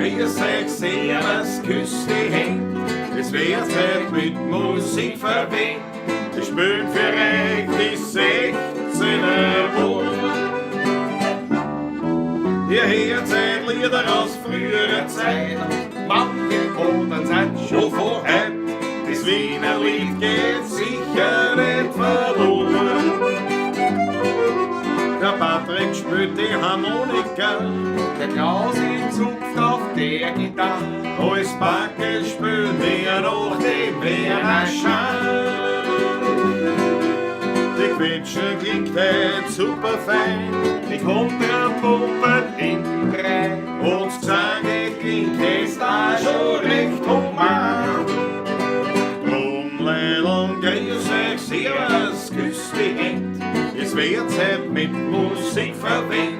Grüß euch, servus, küss die Händ. Es wird Zeit mit Musik verwöhnt. Wir spielen für euch die 16er Bund. Ihr hört seit Lieder aus früherer Zeit. Manche Boden sind schon von heut. Das Wiener Lied geht sicher nicht verloren. Der Patrick spielt die Harmonika, Der Klausi zupft auf der Gitarre. Als Backe spielt wir noch die Wiener Schein. Die Quetschen klingt heut super fein. Die Kontrapumpen hinten rein. Und Gesang klingt jetzt auch schon recht human. Drum, Leilon, grüß euch, servus, küss die Händ. Es wird Zeit mit Musik verwöhnt.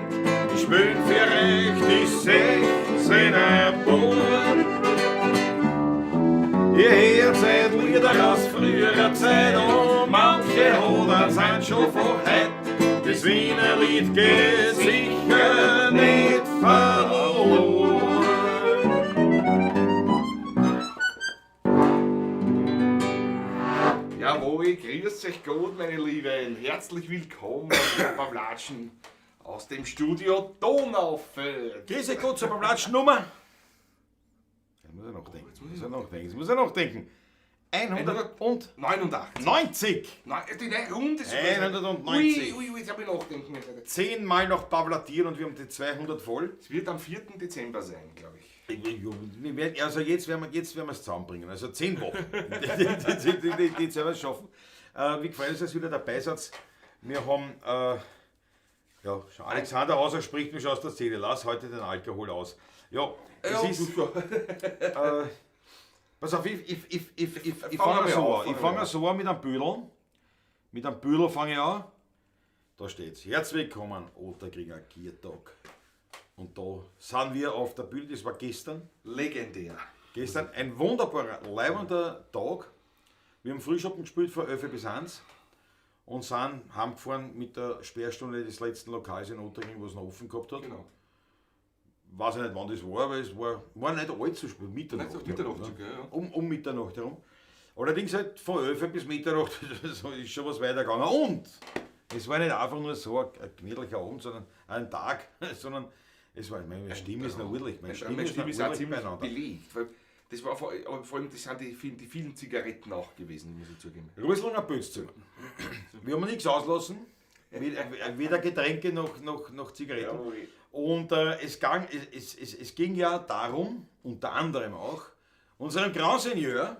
Ich spiel für euch die 16er Bund. Ihr hört seit Lieder aus früherer Zeit und manche Hoden sind schon von heut. Das Wiener Lied geht sicher nicht verloren. Jawohl, grüß euch Gott, meine Lieben. Herzlich willkommen beim Latschen aus dem Studio Donaufeld. Grüß euch Gott zur Platschnummer. Jetzt muss er noch denken. Jetzt muss er noch denken. Jetzt muss er noch denken. 190. 89. Nein, die Runde ist 190. Ui, ui, ui, jetzt habe ich nachdenken müssen. Zehnmal noch pavlatieren und wir haben die 200 voll. Es wird am 4. Dezember sein, glaube ich. Wir werden, also jetzt werden wir es zusammenbringen. Also 10 Wochen. Die werden wir es schaffen. Wie gefällt es, dass ihr wieder dabei seid? Wir haben, ja, schon Alexander Hauser spricht mich schon aus der Seele. Lass heute den Alkohol aus. Ja, es Ja, ist. Pass auf, ich Fang fange mal so an, an. Ich fang fange mal so an mit einem Büdel. Mit einem Büdel fange ich an. Da steht's. Herzlich willkommen, Otterkringer Giertag. Und da sind wir auf der Bühne, das war gestern. Legendär. Gestern ein wunderbarer, leibender Tag. Wir haben Frühschoppen gespielt von 11 bis 1 und sind heimgefahren mit der Sperrstunde des letzten Lokals in Otterkring, was noch offen gehabt hat. Genau. Weiß ich nicht, wann das war, aber es war nicht allzu spät, Mitternacht. Nicht so Mitternacht, ne? sogar, ja. Um Mitternacht herum. Allerdings halt von 11 bis Mitternacht so ist schon was weitergegangen. Und es war nicht einfach nur so ein gemütlicher Abend, sondern ein Tag, sondern es war, meine Stimme ist noch ordentlich, meine Stimme Meine ist noch Stimme ist auch ordentlich ziemlich beieinander. belegt. Weil das war vor, aber vor allem, das sind die vielen Zigaretten auch gewesen, muss ich zugeben. Röslinger Pölzl. Wir haben nichts auslassen. Weder Getränke noch Zigaretten. Jawohl. Und es ging ja darum, unter anderem auch, unserem Grand Seigneur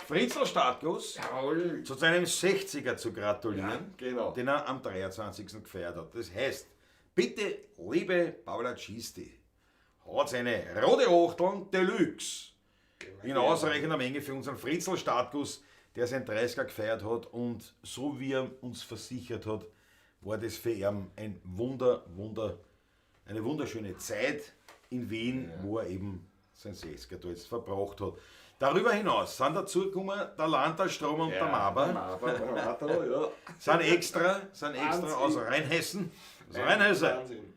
Fritzl Startguss Jawohl. zu seinem 60er zu gratulieren, Ja, genau. den er am 23. gefeiert hat. Das heißt, bitte, liebe Paula Tschisti, hat seine rote Achteln Deluxe in ausreichender Menge für unseren Fritzl Startguss, der sein 30er gefeiert hat und so wie er uns versichert hat, war das für ihn ein Wunder, Wunder, eine wunderschöne Zeit in Wien, wo er eben sein 60er da jetzt verbracht hat. Darüber hinaus sind dazugekommen der Landtalstrom und der Maber, Maber, der Maber, ja. sind extra Wahnsinn. aus Rheinhessen, aus Rheinhessen, Wahnsinn.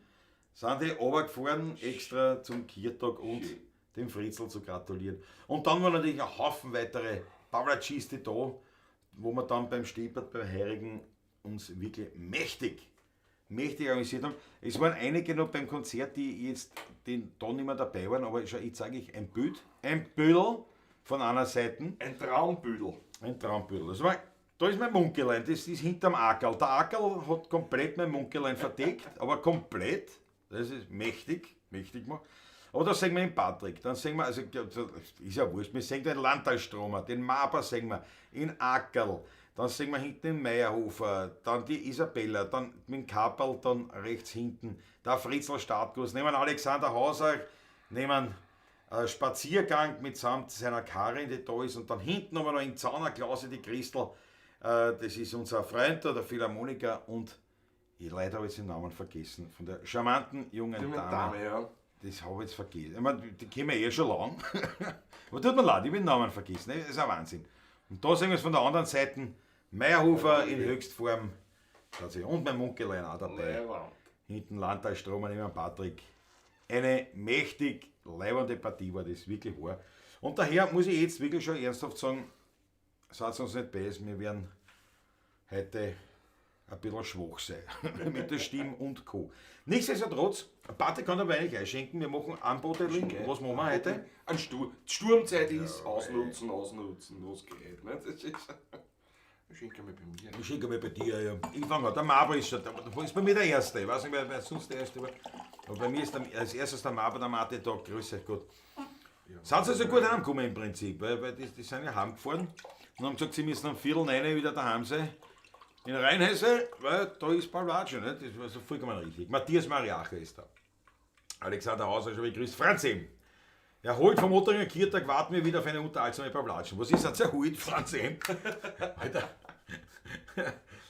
sind die runtergefahren, extra zum Kirtag und Schön. dem Fritzl zu gratulieren. Und dann waren natürlich ein Haufen weitere Pavlatschiste da, wo wir dann beim Stippert, beim Heirigen uns wirklich mächtig, mächtig amüsiert haben. Es waren einige noch beim Konzert, die jetzt den da nicht mehr dabei waren, aber schau, ich zeige euch ein Bild, ein Büdel von einer Seite. Ein Traumbüdel. Ein Traumbüdel. Das war, da ist mein Munkelein, das ist hinterm Ackerl. Der Ackerl hat komplett mein Munkelein verdeckt, aber komplett. Das ist mächtig, mächtig gemacht. Aber da sehen wir den Patrick, dann sehen wir, also ist ja wurscht, wir sehen den Landtalstromer, den Maber sehen wir, in Ackerl, dann sehen wir hinten den Meierhofer, dann die Isabella, dann mit dem Kapperl, dann rechts hinten, der Fritzl Startguss, nehmen Alexander Hauser, nehmen Spaziergang mitsamt seiner Karin, die da ist, und dann hinten haben wir noch in Zauner Klause die Christel, das ist unser Freund da, der Philharmoniker, und ich leider habe ich den Namen vergessen, von der charmanten jungen Junge Dame. Dame, ja. Das habe ich jetzt vergessen. Ich meine, die kennen wir eh schon lang. Aber tut mir leid, ich habe den Namen vergessen. Das ist ein Wahnsinn. Und da sehen wir es von der anderen Seite. Meierhofer in Höchstform. Und mein Munkelein auch dabei. Leiwand. Hinten Landtalstromer, neben Patrick. Eine mächtig leibende Partie war das, wirklich wahr. Und daher muss ich jetzt wirklich schon ernsthaft sagen, seid uns nicht böse, wir werden heute ein bisschen schwach sein mit der Stimme und Co. Nichtsdestotrotz, Patrick kann aber eigentlich einschenken, wir machen Anboteling. Was machen wir heute? Ein Sturm. Die Sturmzeit ist ausnutzen, ausnutzen, was geht. Ne? Das ist, schenke mal bei mir. Ich schenke mal bei dir, ja. Ich fange an. Der Marber ist schon, der ist bei mir der Erste. Ich weiß nicht, wer sonst der Erste war. Aber bei mir ist als erstes der Marber, der Martin da. Grüß euch Gott. Ja. Sind sie also gut heimgekommen im Prinzip, weil die sind ja heimgefahren und haben gesagt, sie müssen um 8:45 wieder daheim sein. In Rheinhesse, weil da ist Pavlatsch, nicht? Das war so vollkommen richtig. Matthias Mariacher ist da. Alexander Hauser schon begrüßt. Franz M. Erholt vom Otteringer Kirtag warten wir wieder auf eine unterhaltsame Pavlatschen. Was ist das? Erholt, Franz M. Alter.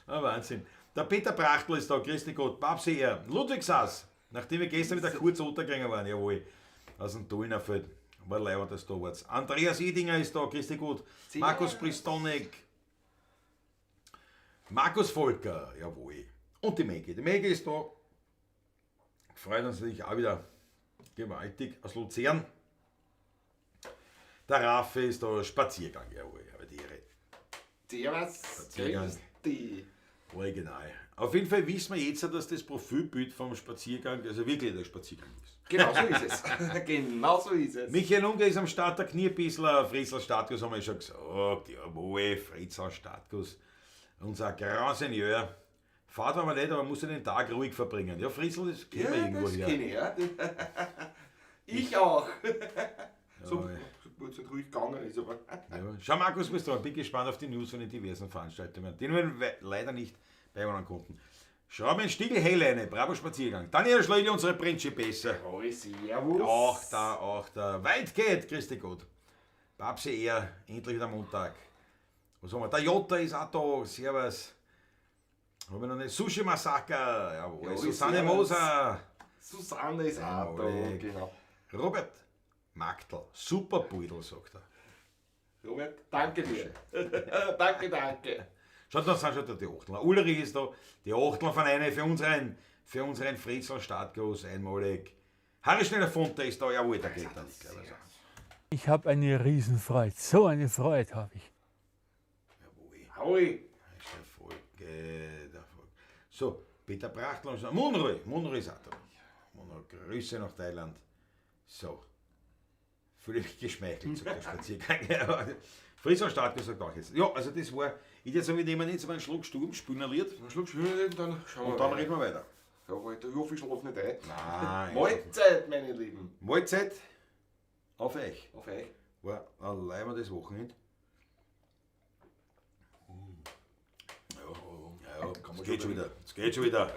Ah, Wahnsinn. Der Peter Brachtl ist da, grüß dich Gott. Babsi R. Ludwig Sass, nachdem wir gestern wieder kurz untergegangen waren, jawohl, aus dem Tullnerfeld. War leibend, dass da wart. Andreas Edinger ist da, grüß dich Gott. Markus Pristonek. Markus Volker, jawohl. Und die Maggie. Die Maggie ist da. Freut uns natürlich auch wieder gewaltig. Aus Luzern. Der Raffi ist da, Spaziergang, jawohl. Aber die Ehre. Servus, Spaziergang. Grüß Original. Auf jeden Fall wissen wir jetzt, dass das Profilbild vom Spaziergang, also wirklich der Spaziergang ist. Genau so ist es. Genau so ist es. Michael Unger ist am Start, der Knierbissler, Fritzl Startkus haben wir schon gesagt. Jawohl, Fritzl Startkus. Unser Grand Seigneur. Fahrt war man nicht, aber man muss ja den Tag ruhig verbringen. Ja, Fritzl, das kennen wir Ja, irgendwo das her. kenne ich, ja. Ich auch. So, gut, so ruhig gegangen ist, aber. Ja. Schau, Markus, bist du dran. Bin gespannt auf die News von den diversen Veranstaltungen, denen wir leider nicht beiwohnen konnten. Schrauben in Stiegel, Hellleine, bravo Spaziergang. Daniel Schleudel, unsere Principessa. Hallo, servus. Auch da. Weit geht, grüß dich Gott. Babsi er, endlich wieder Montag. Was haben wir? Der Jota ist auch da, servus. Haben wir noch eine Sushi Massaker, jawohl. Ja, Susanne servus. Moser. Susanne ist auch da, Jawohl. genau. Robert Magdl, super Beutel, sagt er. Robert, danke dir. Danke, danke. Schaut, da sind schon die Achtler. Ulrich ist da, die Achtler von einer für unseren Fritzl Startgruß einmalig. Harry Schneller-Fonte ist da, jawohl, da geht er nicht. Ich habe eine Riesenfreude. So eine Freude habe ich. Jawohl. Hoi. Der Volk. So, Peter Brachtl, Munro ist auch da. Munro, Grüße nach Thailand. So, fühle mich geschmeichelt, sagt der Spaziergang. Fritzl Startgruß sagt auch jetzt. Ja, also das war, ich würde sagen, wir nehmen jetzt mal einen Schluck Sturm, Spünerliert. Einen Schluck Spülerlied und dann schauen wir Und dann weiter. reden wir weiter. Ja, heute, ich hoffe, ich schlafe nicht ein. Nein. Mahlzeit, meine Lieben. Mahlzeit auf euch. Auf euch. War ein leibendes Wochenende. Ja, ja, Kann man es geht schon schon wieder. Es geht schon wieder.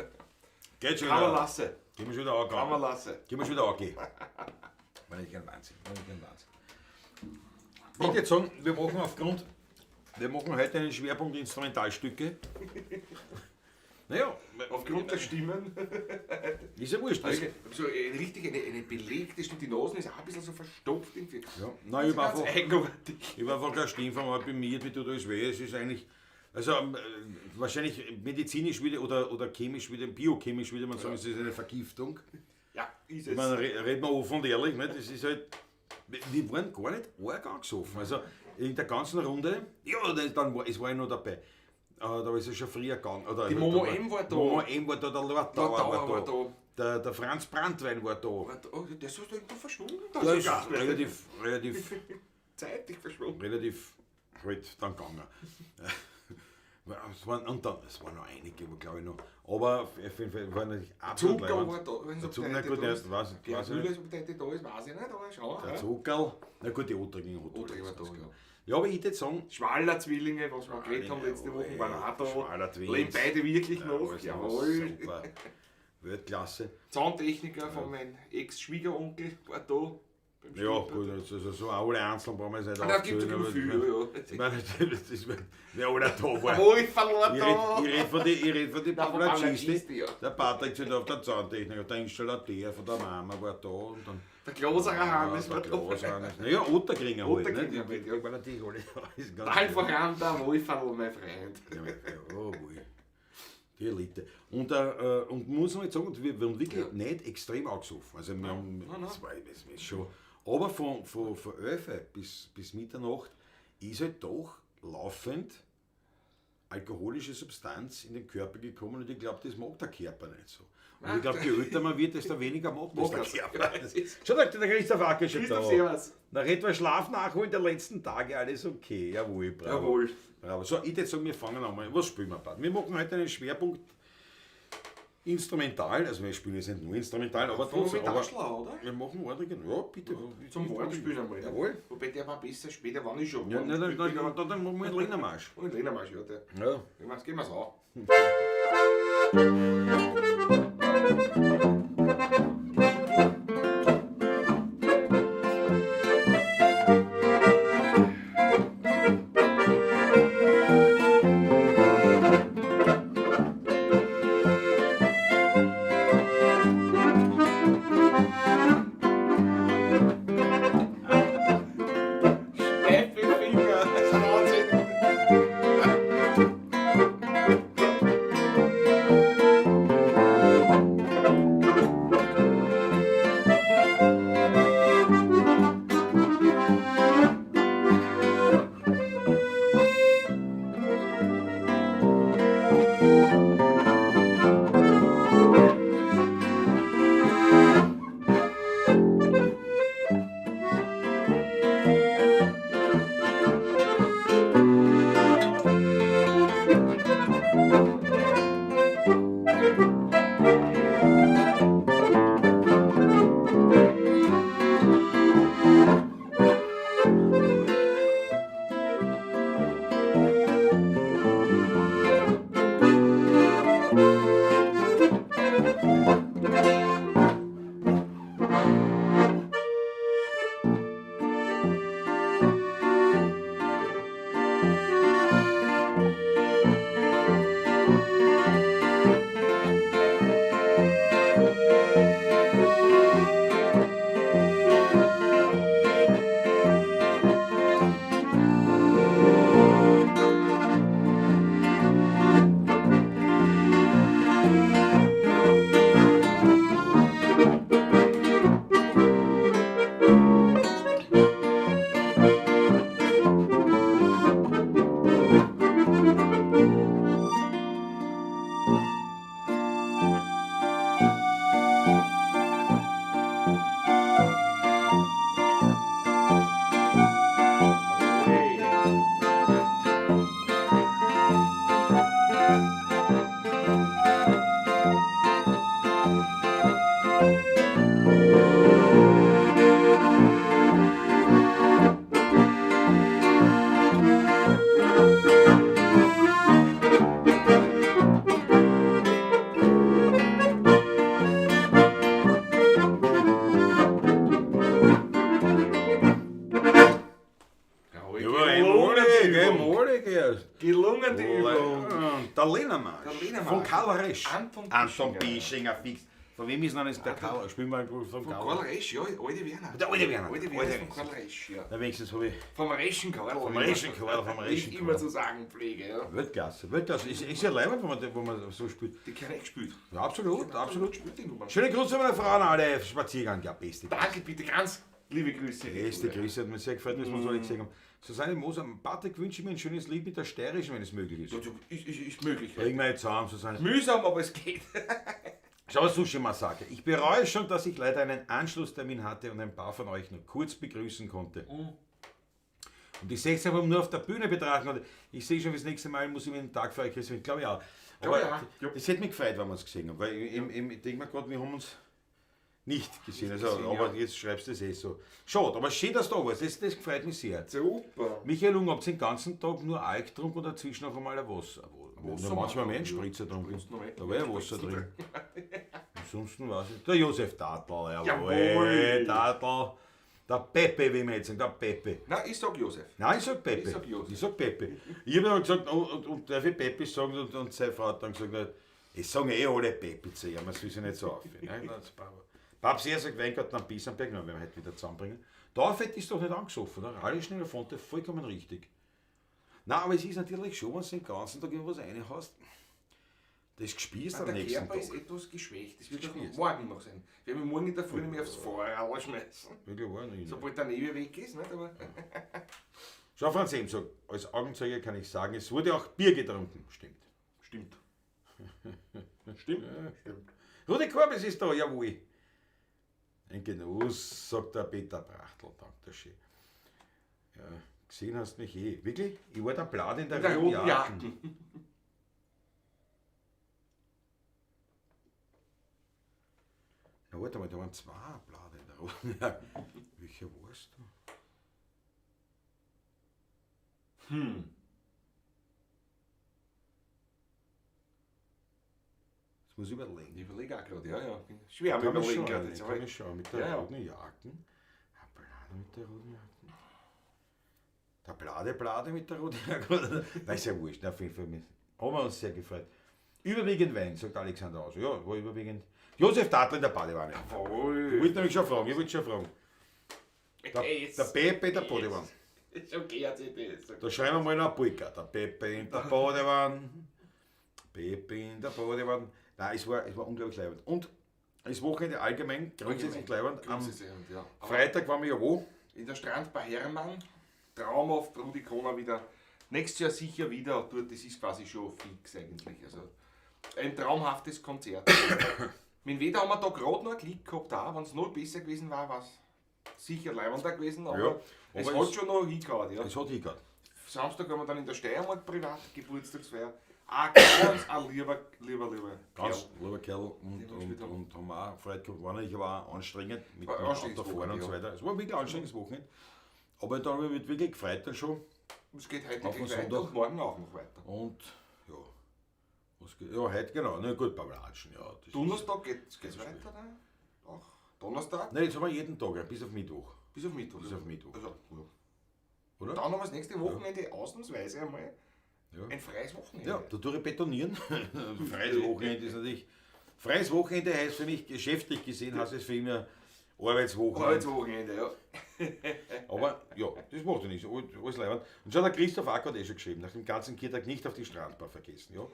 Geht schon Kann man wieder. lassen. Gehen wir schon wieder Kann man angehen. lassen. Gehen wir schon wieder angehen. War nicht kein Wahnsinn. War nicht kein Wahnsinn. Ich würde jetzt sagen, wir machen heute einen Schwerpunkt Instrumentalstücke. Naja, Aufgrund der Stimmen. ist ja wurscht. Also, so richtig eine belegte Stimme. Die Nase ist auch ein bisschen so verstopft irgendwie. Ja, nein, ich Das war ist ganz einfach, eigenartig. ich war einfach gleich Stimme von bei mir, mir tut alles weh. Es ist eigentlich, also wahrscheinlich medizinisch würde oder chemisch würde, biochemisch würde man sagen, es ist eine Vergiftung. Ja, ist Ich es. meine, reden wir offen und ehrlich, ne? Das ist halt, wir waren gar nicht arg angesoffen. Also in der ganzen Runde, ja, dann war, es war ich noch dabei. Da ist es schon früher gegangen. Oder, Die Momo M war da. Momo M war da, der Lord Dauer Dauer war da. war da. Der Franz Brandwein war da. Oh, der ist irgendwo verschwunden. Da Der ist sogar. relativ Zeitig verschwunden. relativ halt dann gegangen. Es waren, und dann, es waren noch einige, glaube ich noch. Aber auf jeden Fall waren natürlich absolut Zucker leibend. war da, wenn Der es Zucker, na gut, der weiß, Der weiß ich Müller nicht. ist, ob der da ist, weiß ich nicht, aber schau. Der ja. Zuckerl. Na gut, die Otterking hat Otterking war da, ja. Ja, aber ich würde sagen, Schwaller Zwillinge, was wir geredet haben letzte Woche, waren auch da. Schwaller Twins. Leben beide wirklich Ja, noch. alles Jawohl. Super. Weltklasse. Zahntechniker von meinem Ex-Schwiegeronkel war da. Beim Ja, Stippert. gut, also so alle einzeln brauchen wir jetzt nicht Ah, da gibt's aufzählen, ja aber viel, ja. Ich meine, das ist, wer alle da war. Wolferl war Ich da. red von die, ich red von die Nein, von Pavlacisti. Pavlacisti, ja. Der Patrick sind auf der Zahntechnik, der Installateur von der Mama war da und dann. Der Glaserer Hannes Ja, war der da. Glaser Hannes. Naja, Otterkringer halt. Otterkringer ne? halt, Die ja. waren natürlich alle da. Ist ganz Allen voran der Wolferl, mein Freund. Ja, oh, wohl. Die Elite. Und muss man jetzt sagen, und wir waren wirklich nicht extrem angesoffen. Also wir haben, das war das ist schon, aber von 11 bis Mitternacht ist halt doch laufend alkoholische Substanz in den Körper gekommen und ich glaube, das mag der Körper nicht so. Und ich glaube, je älter man wird, desto weniger mag das der Körper. Schau, der Christoph Acker ist schon da. Servus. Nach etwa Schlaf nachholen der letzten Tage, alles okay. Jawohl, bravo. Jawohl. Bravo. So, ich würde sagen, wir fangen an. Was spielen wir, Bad? Wir machen heute einen Schwerpunkt instrumental, also wir spielen jetzt nicht nur instrumental, aber trotzdem. Mit Aber Aschler, oder? wir machen ordentlich, ja, bitte. Zum Warmspielen einmal. Jawohl. Wobei der war besser später, wann ich schon. Ja, nein, dann machen wir einen Lehnermarsch. Und Lehnermarsch, ja. Der. Ja. Gehen wir's an. Steife Finger, das ist Wahnsinn. Jawohl, gelungen die Übung. Gelungen die Übung. Der Lehnermarsch. Der Lehnermarsch. Von Karl Resch. Anton Anton Pischinger. Pischinger, fix. Von wem ist denn das der Karl? Spielen wir einen von Von Karl. Karl Resch, ja, alte Werner. Der alte Werner. Alte Werner Alte von Karl Resch, ja. Na, wenigstens habe ich. Vom Reschen Karl. Vom Reschen Karl, vom Wie Reschen ich immer Karl. zu sagen pflege, ja. Weltklasse, Weltklasse. Ist ja leibend, wenn man so spielt. Die kann ich gespielt. Ja, absolut, absolut. Gespielt, die Nummer. Schöne Grüße an meine Frauen alle. Spaziergang, ja, beste. Danke, bitte, ganz liebe Grüße. Beste Grüße, hat mir sehr gefreut, dass wir uns alle gesehen haben. Susanne Moser, Patrick wünsche ich mir ein schönes Lied mit der Steirischen, wenn es möglich ist. Ja, ist möglich. Bring mir jetzt zusammen, Susanne. Mühsam, aber es geht. Schau, Sushi Massaker. Ich bereue schon, dass ich leider einen Anschlusstermin hatte und ein paar von euch nur kurz begrüßen konnte. Und die 16 haben nur auf der Bühne betrachten konnte. Ich sehe schon, fürs nächste Mal muss ich mir einen Tag für euch reservieren. Glaube ich auch. Aber Glaube ich auch. das hätte mich gefreut, wenn wir es gesehen haben. Weil ich denke mir gerade, wir haben uns nicht gesehen. Also, gesehen, aber ja. jetzt schreibst du es eh so. Schade, aber schön, dass du da warst. Das freut mich sehr. Super. Michael Unger, habt ihr den ganzen Tag nur Alk getrunken und dazwischen noch einmal ein Wasser? Wasser Ja, manchmal machen mehr einen wir. Spritzer getrunken. Spritzt noch mehr. Da war ja Wasser drin. Ansonsten weiß ich. Der Josef Tatl, jawohl. Jawohl. Tatl. Der Pepe, wie wir jetzt sagen, der Pepe. Nein, ich sag Josef. Nein, ich sag Pepe. Ich sag Josef. Ich sag Pepe. Ich hab dann gesagt, und darf ich Pepe sagen? Und seine Frau hat dann gesagt, es sagen eh alle Pepe zu ihm, das will sie nicht so aufhören. Ne? Papst er sagt, Weingarten am Bisamberg, na, werden wir heute wieder zusammenbringen. Da hätte ich doch nicht angesoffen, ne? Alle schnell Fonte, vollkommen richtig. Nein, aber es ist natürlich schon, wenn du den ganzen Tag irgendwas reinhaust, Das gespierst am Der nächsten Körper Tag. ist etwas geschwächt. Das wird auch Gespierst. morgen noch sein. Wir werden morgen in der Früh nämlich aufs Feuer schmeißen. Wirklich wahr, nicht. Sobald der Nebel weg ist, nicht? Aber Schau, Franz Ehm sagt, als Augenzeuge kann ich sagen, es wurde auch Bier getrunken. Stimmt. stimmt. Stimmt. Stimmt. Rudi Korbis ist da, jawohl. Ein Genuss, sagt der Peter Brachtl, danke schön. Ja, gesehen hast mich eh. Wirklich? Ich war der Blatt in der, In der roten roten Jacken. Jacken. Na warte mal, da waren zwei Blatt in der roten Jacken. Welcher warst du? Das muss ich überlegen. Ich überlege auch gerade, ja, ja. Bin schwer am Kann mich Überlegen schon, gerade. Jetzt, ich aber kann mich schon. Mit der Ja, ja. roten Jacken. Ein Blade mit der roten Jacken. Der Blade, Blade mit der roten Jacke. Nein, ist ja wurscht. Auf jeden Fall. Haben wir uns sehr gefreut. Überwiegend Wein, sagt Alexander Aus. Ja, war überwiegend. Josef Tatl in der Badewanne. Ich Jawohl. wollte nämlich schon fragen, ich wollte schon fragen. Der, Yes. der Pepe in der Badewanne. Ist okay, hat sich das. Da schreiben wir mal noch eine Polka. Der Pepe in der Badewanne. Pepe in der Badewanne. Nein, es war unglaublich leibend. Und das Wochenende allgemein, grundsätzlich leibend. Am Grundsätzlich, ja. Aber Freitag waren wir ja wo? in der Strand bei Hermann, traumhaft, Rudi Kroner wieder. Nächstes Jahr sicher wieder dort, das ist quasi schon fix eigentlich. Also ein traumhaftes Konzert. Mit dem Wetter haben wir da gerade noch einen Klick gehabt, auch wenn es noch besser gewesen war, war es sicher leibender gewesen, aber Ja, es aber hat es- schon noch hingehauen. Ja. Es hat hingehört. Samstag waren wir dann in der Steiermark privat, Geburtstagsfeier. Auch ganz ein lieber, lieber, lieber Ganz Kerl. lieber Kerl und, Den wir und, gespielt haben. und haben auch Freude gehabt. War natürlich aber auch anstrengend mit War dem ein anstrengendes Autofahren und so Wochenende, weiter. Es war wirklich ein anstrengendes Wochenende. Aber da habe ich mich wirklich gefreut dann schon. Es geht heute Auf den gleich weiter Sonntag. und morgen auch noch weiter. Und ja, was geht? Ja, heute genau. Na gut, Pavlatschen, ja. Das ist- Donnerstag geht's weiter, ne? Auch Donnerstag Nein, jetzt haben wir jeden Tag, bis auf Mittwoch. bis auf Mittwoch. Bis auf Mittwoch. Also, ja. Oder? Dann haben wir das nächste Wochenende ausnahmsweise einmal Ja. ein freies Wochenende. Ja, da tue ich betonieren. Freies Wochenende ist natürlich. Freies Wochenende heißt für mich, geschäftlich gesehen, heißt es für immer Arbeitswochenende. Arbeitswochenende, ja. Aber ja, das macht ja nichts. Alles leibend. Und schon der Christoph Ack hat eh schon geschrieben, nach dem ganzen Kirtag nicht auf die Strandbar vergessen. Ja?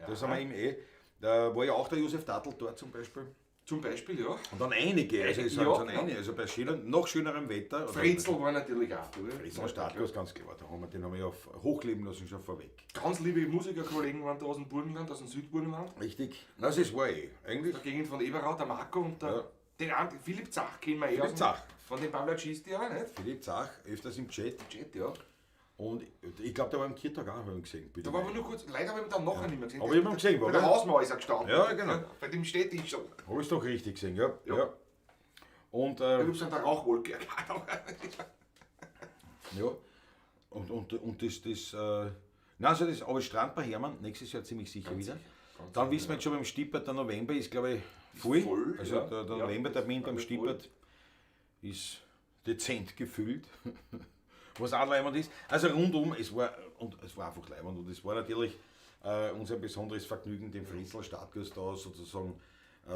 Da sind wir ihm eh. Da war ja auch der Josef Dattel dort zum Beispiel. Zum Beispiel, ja. Und dann einige, also es sind, Ja, sind genau. einige, also bei schöner, noch schönerem Wetter. Fritzl war natürlich auch da. Fritzl Startgast, ganz klar. Da haben wir, den haben wir ja hochleben lassen schon vorweg. Ganz liebe Musikerkollegen waren da aus dem Burgenland, aus dem Südburgenland. Richtig. Na, das war eh. Eigentlich. Der Gegend von Eberau, der Marco und der, Ja. den anderen, Philipp Zach kennen wir eh. Philipp aus dem- Zach. Von den Pavlacisti auch, nicht? Philipp Zach, öfters im Chat. Chat, ja. Und ich glaube, der war im Kirtag auch, habe ich gesehen. Bitte. Da war aber nur kurz, leider habe ich ihn dann nachher nicht mehr gesehen. Aber ich hab ihn gesehen, Bei war der gell? Hausmauer ist er gestanden. Ja, genau. Bei dem Städtisch schon. Habe ich doch richtig gesehen, ja. Ja. Ja. Und, Ich hab's an der Rauchwolke erkannt. ja. Und das, das, nein, also das, aber Strand bei Hermann, nächstes Jahr ziemlich sicher wieder. Ganz Dann sicher, wissen wir jetzt schon beim Stippert, der November ist, glaube ich, voll. voll, Also ja. der Ja, Novembertermin das beim ist voll. Stippert ist dezent gefüllt. Was auch leibend ist. Also rundum, es war, und es war einfach leibend und es war natürlich unser besonderes Vergnügen, dem Fritzl Startgast da sozusagen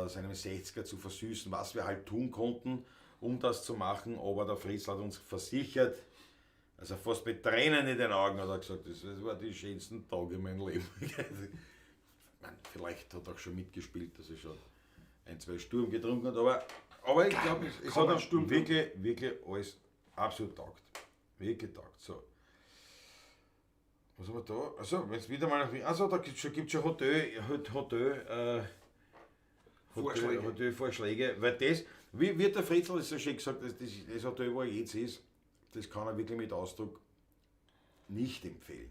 seinem 60er zu versüßen, was wir halt tun konnten, um das zu machen. Aber der Fritzl hat uns versichert, also fast mit Tränen in den Augen hat er gesagt, das war die schönsten Tage in meinem Leben. Ich meine, vielleicht hat er auch schon mitgespielt, dass er schon ein, zwei Sturm getrunken hat, aber ich glaube, es kann hat man ihm Sturm wirklich, wirklich alles absolut taugt. Wirklich taugt. So. Was haben wir da? Also, wenn es wieder mal nach. Also, da gibt es schon, gibt's schon Vorschläge. Hotelvorschläge. Weil das, wie wird der Fritzl das so schön gesagt, das Hotel, wo er jetzt ist, das kann er wirklich mit Ausdruck nicht empfehlen.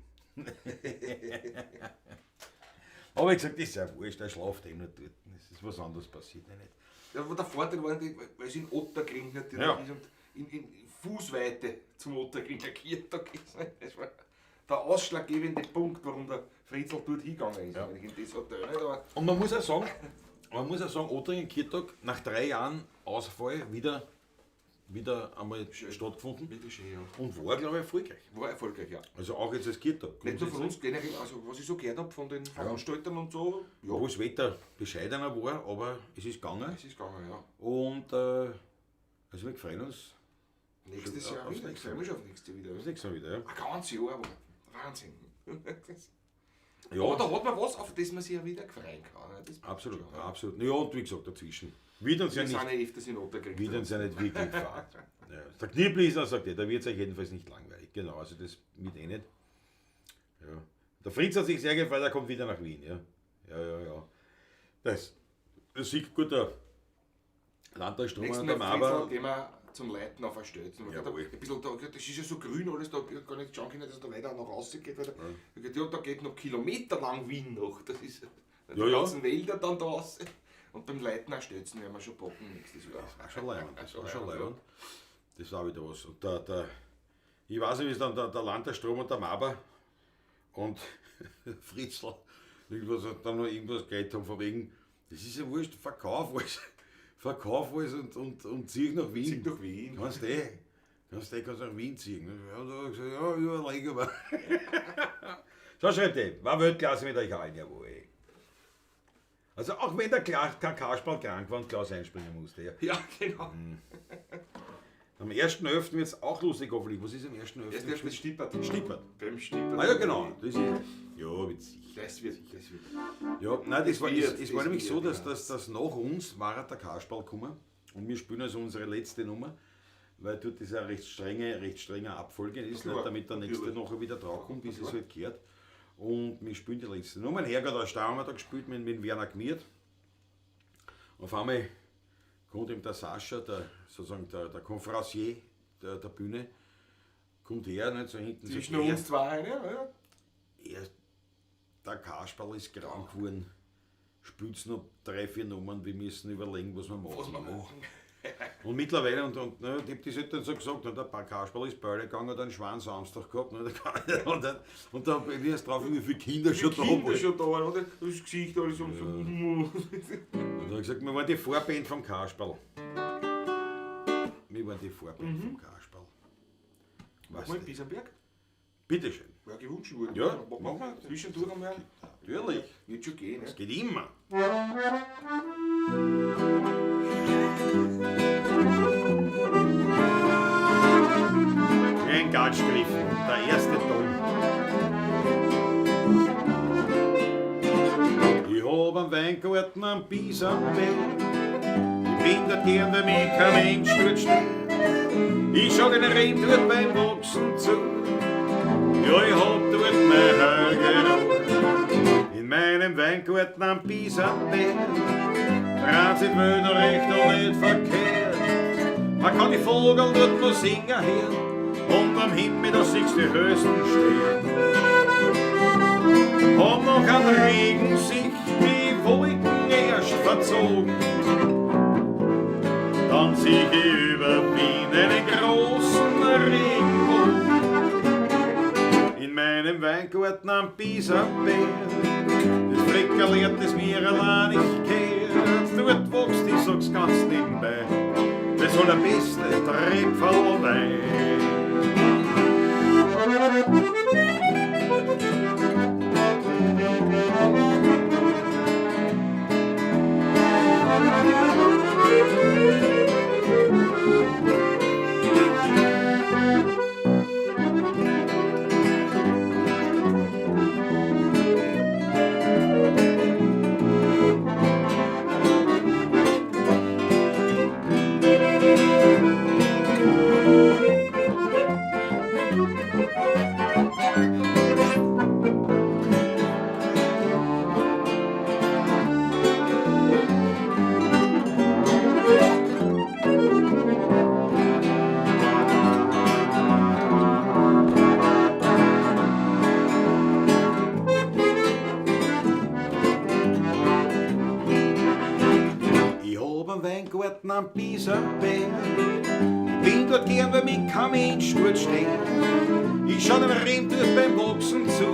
Aber ich gesagt, das ist ja wurscht, er schlaft eh nur dort. Es ist was anderes passiert ja nicht. Ja, aber der Vorteil war natürlich, weil es in Otterkring natürlich Ja. ist und in Fußweite zum Otterkringer Kirtag ist. Das war der ausschlaggebende Punkt, warum der Fritzl dort hingegangen ist. Ja. Wenn ich in das Hotel nicht, aber Und man muss auch sagen, Otterkringer Kirtag nach 3 Jahren Ausfall wieder einmal stattgefunden wirklich schön, ja. und war, glaube ich, erfolgreich. War erfolgreich, ja. Also auch jetzt als Kirtag. Nicht nur von uns generell, also was ich so gehört habe von den Veranstaltern und so, ja, Obwohl das Wetter bescheidener war, aber es ist gegangen. es ist gegangen, ja. Und also wir freuen uns Nächstes Schon Jahr aufs wieder, ich nächste freue mich schon auf nächstes Jahr wieder. das nächste Mal wieder. Ja. Ein ganzes Jahr, aber Wahnsinn. Ja. Aber da hat man was, auf das man sich ja wieder freuen kann. Ne? Das passt Absolut, schon, ja. absolut. Ja, und wie gesagt, dazwischen. Wird uns ja Wir nicht, sind ja öfters in Otterkrieg. wird uns ja nicht wirklich fad. Ja. Der Knieblisner sagt ja, da wird es euch jedenfalls nicht langweilig. Genau, also das mit eh nicht. Ja. Der Fritz hat sich sehr gefreut, er kommt wieder nach Wien. Ja, ja, ja. ja. Das sieht gut der Landtagsstrom Nächsten an der Mal Fritzl, Maber. gehen wir zum Leiten auf ein Stelzen. Jawohl. Ein bisschen da, das ist ja so grün alles, da hab ich gar nicht schauen können, dass da weiter noch rausgeht. Weil da, ja. Da geht noch kilometerlang Wien noch. Das ist die Ja, ja. ganzen Wälder dann da raus. Und beim Leiten auch Stelzen werden wir schon packen nächstes Jahr. Das war schon leibend, das war schon leibend, leibend. Das war wieder was. Und ich weiß nicht, wie es dann der Landtagsstrom und der Maber und Fritzl irgendwas, dann noch irgendwas geredet haben, von wegen, das ist ja wurscht, verkauf alles. Verkauf alles und zieh nach Wien. Zieh nach Wien. Kannst eh, kannst nach Wien ziehen. Ja, da hab ich gesagt, ja, überleg aber. So, schreibt er, war Weltklasse mit euch allen, jawohl. Also auch wenn der Kasperl krank war und Klaus einspringen musste. Ja. Ja, genau. Am 1.11. wird es auch lustig, hoffentlich. Was ist am 1.11.? Erst erst mit Stippert. Stippert. Beim Stippert. Ah ja, genau. Das ist, ja, witzig. Das wird, das wird. Ja, nein, das war, es war das nämlich so, wird, dass, ja. dass nach uns war der Kasperl gekommen und wir spielen also unsere letzte Nummer, weil dort ist eine recht strenge Abfolge ist, Klar, nicht, damit der nächste natürlich. nachher wieder draufkommt, bis es halt gehört. Und wir spielen die letzte Nummer. Ein Herrgott aus Stau haben wir da gespielt mit Werner Gmiert. Auf einmal kommt ihm der Sascha, der, sozusagen der Confrancier der Bühne, kommt her, nicht, so hinten. Zwischen so, uns zwei eine, ja. Er, der Kasperl ist krank geworden, spielt noch 3, 4 Nummern, wir müssen überlegen, was wir machen. Was wir ne? machen. Und mittlerweile, und ne, ich hab das halt dann so gesagt, und der Kasperl ist Beule gegangen, hat einen Schwan Samstag gehabt, ne, und dann bin ich erst drauf, wie viele Kinder schon da Kinder waren. schon da waren, oder? Das Gesicht alles und so. Und dann hab ich gesagt, wir waren die Vorband vom Kasperl. Wir waren die Vorband vom Kasperl. Was Mal denn? Bisamberg? Bitteschön. Wäre gewünscht worden. Ja, machen wir. Zwischendurch einmal. Natürlich. Wird schon gehen, ne? Das geht immer. Ein Gatschgriff, der erste Ton. Ich hab einen Weingarten am Bisamberg. Ich bin dort gern, weil mich kein Mensch dort stört. Ich schau den Reben dort beim Wachsen zu. Ja, ich hab dort mein Heil geruht. In meinem Weingarten am Bisamberg dreht sich die Welt noch recht und nicht verkehrt. Man kann die Vogel dort noch singen hören und am Himmel, da siehst du die höchsten Sterne. Und noch an Regen sich die Wolken erst verzogen. Dann sieh ich über Wien einen großen Regenbogen. In meinem Weingarten am Bisamberg, das Fleckerl, das mir allein nicht kehrt. Dort wächst, ich sag's ganz nebenbei, das allerbeste Trepferl Wein. Ich hab einen Weingarten am Bisamberg. Ich bin dort gern, weil mich kein Mensch dort steht. Ich schau dem Reben dort beim Wachsen zu.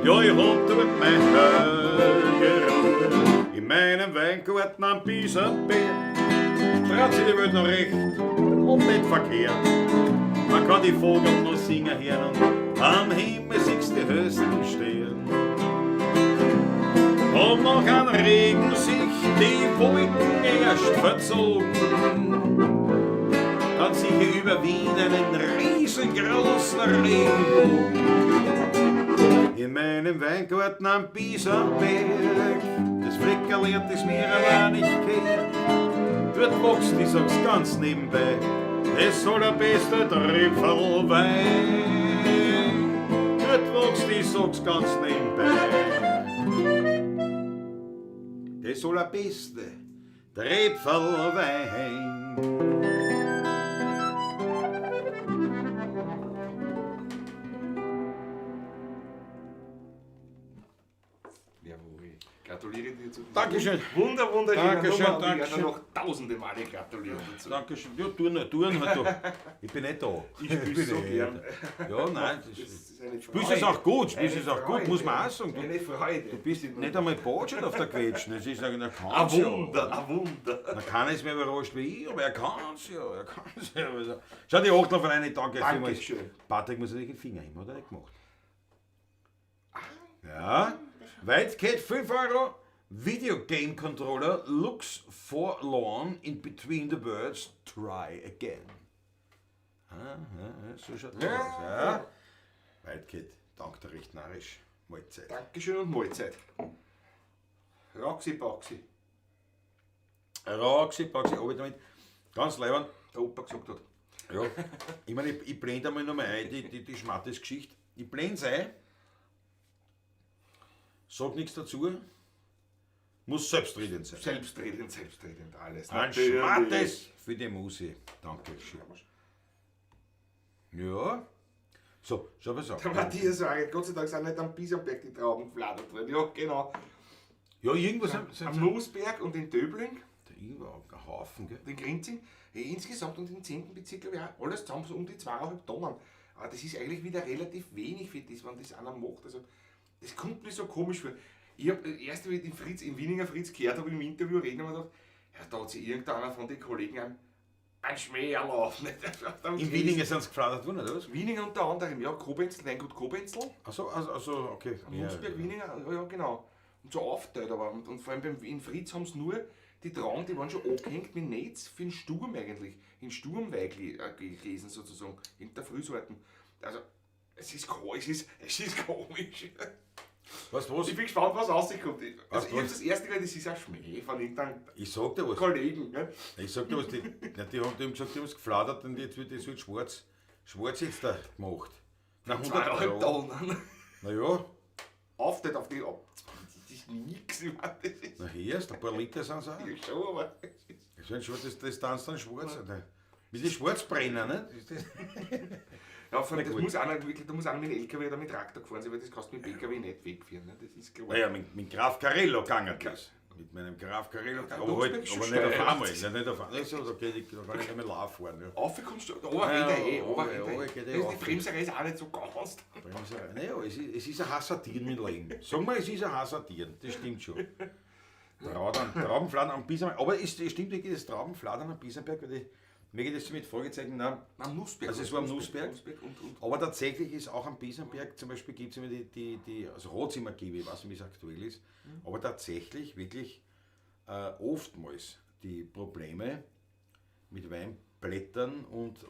Ja, ich hab dort mein Heil geruht. In meinem Weingarten am Bisamberg dreht sich die Welt noch recht und nicht verkehrt. Man kann die Vogel noch singen hören und am Himmel siehst die höchsten Sterne. Und noch an Regen sich die Wolken erst verzogen. Dann sieh ich über Wien einen riesengroßen Regenbogen. In meinem Weingarten am Bisamberg, das Fleckerl hat es mir allein nicht gehört. Dort wächst, ich sag's ganz nebenbei, das allerbeste Trüffelwein. Dort wächst, ich sag's ganz nebenbei, das allerbeste Tröpfelwein. Jawohl. Gratuliere dir zu diesem Dankeschön. Wunderschönen Dankeschön, Nummer. Und ich werde Dankeschön. noch tausende Male gratulieren dazu. Dankeschön. Ja, tun, tun halt du. Ich bin nicht da. Ich spiel's bin so nicht gern. da. Ja, nein. Das Das ist eine Spielst es auch gut, spielst Eine es auch gut, Freude. muss man auch sagen. Du, Eine Freude. du bist nicht einmal Botschafter auf der Quetschen. Das ist ein Ein kann's ja. Wunder, ein Wunder. Na, keiner ist mehr überrascht wie ich, aber er kann's ja. Er kann's ja. Also, schau, die Achtel von einer, danke vielmals. Dankeschön. Patrick muss natürlich den Finger heben, hat er nicht gemacht. Ja, weit geht 5 Euro. Video Game Controller looks forlorn in between the words try again. Ah, ja, so schaut das aus. Ja. Weit geht, dank der recht narrisch. Mahlzeit. Dankeschön und Mahlzeit. Roxy Boxy, Roxy, Boxy, aber damit ganz leibend. der Opa gesagt hat. Ja, ich meine, ich blende einmal nochmal ein, die Schmattes-Geschichte. Ich blende ein, sag nichts dazu, muss selbstredend sein. Selbstredend, selbstredend, alles. Ein Natürlich. Schmattes für die Musi. Danke schön. Ja. So, schau pass auf. Der Matthias sagt, Gott sei Dank sind nicht am Bisamberg die Trauben gefladert worden. Ja, genau. Ja, irgendwo sind, Am Nussberg und in Döbling, irgendwo ein Haufen, gell? den Grinzing, insgesamt und im 10. Bezirk, glaube ich, auch, alles zusammen so um die 2,5 Tonnen. Aber das ist eigentlich wieder relativ wenig für das, wenn das einer macht. Also, das kommt mir so komisch vor. Ich habe erst, wie ich den Fritz, im Wieninger Fritz gehört habe, im Interview reden, habe ich gedacht, ja, da hat sich irgendeiner von den Kollegen einen Schmäh erlaubt. In Wieninger sind sie gefladert worden, oder was? Wieninger unter anderem, ja, Kobenzl, Weingut Kobenzl. Achso, also, okay. Am Nussberg, Wieninger, ja, ja, genau. Und so aufteilt aber. Und vor allem in Fritz haben sie nur die Trauben, die waren schon angehängt mit Netz für den Sturm eigentlich. In Sturmweigl gelesen sozusagen, in der Frühsorten. Also, es ist, es ist komisch. Weißt du was? Ich bin gespannt, was rauskommt. Also, ich was? hab das erste gehört, das ist ein Schmäh von irgendeinem Ich sag dir was. Kollegen. Ne? Ich sag dir was, die haben gesagt, die haben es gefladert und jetzt wird das wird schwarz, schwarz jetzt da gemacht. Na, 100 2,5 Euro. Tonnen. Naja, Aufteilt auf die. Das ist nix. Ich meine, das ist na hier ist, ein paar Liter sind es auch. ja schon, aber. Das, sind schon, das tanzt dann schwarz. Oder? Wie die Schwarzbrenner, ne? Das, das. Ja, vor allem, das gut. muss einer wirklich, da muss einer mit dem LKW oder mit dem Traktor gefahren sein, weil das kannst du mit dem PKW nicht wegführen, ne? Das ist klar. Naja, mit Graf Carello gegangen das. Mit meinem Graf Carello. Ja, Aber halt, du bist aber schon nicht auf steil. einmal. Nicht auf einmal. So, da geht ich, da kann ich nicht mehr laufen fahren. Ja. Auf kommst du, aber Ja, ja, eh, aber- aber aber geht eh Die auf. Bremserei ist auch nicht so ganz. Bremserei. Naja, es ist ein Hasardieren mit Leben. Sag mal, es ist ein Hasardieren. Das stimmt schon. Traubenfladern am Bisamberg. Aber es stimmt wirklich, das Traubenfladern am Bisamberg, weil ich, mir geht das mit Fragezeichen, nein. Am Nussberg. Also es war am Nussberg. Nussberg und Aber tatsächlich ist auch am Bisamberg, zum Beispiel gibt es immer die also hat's immer gegeben, ich weiß nicht, wie es aktuell ist, aber tatsächlich wirklich oftmals die Probleme mit Weinblättern und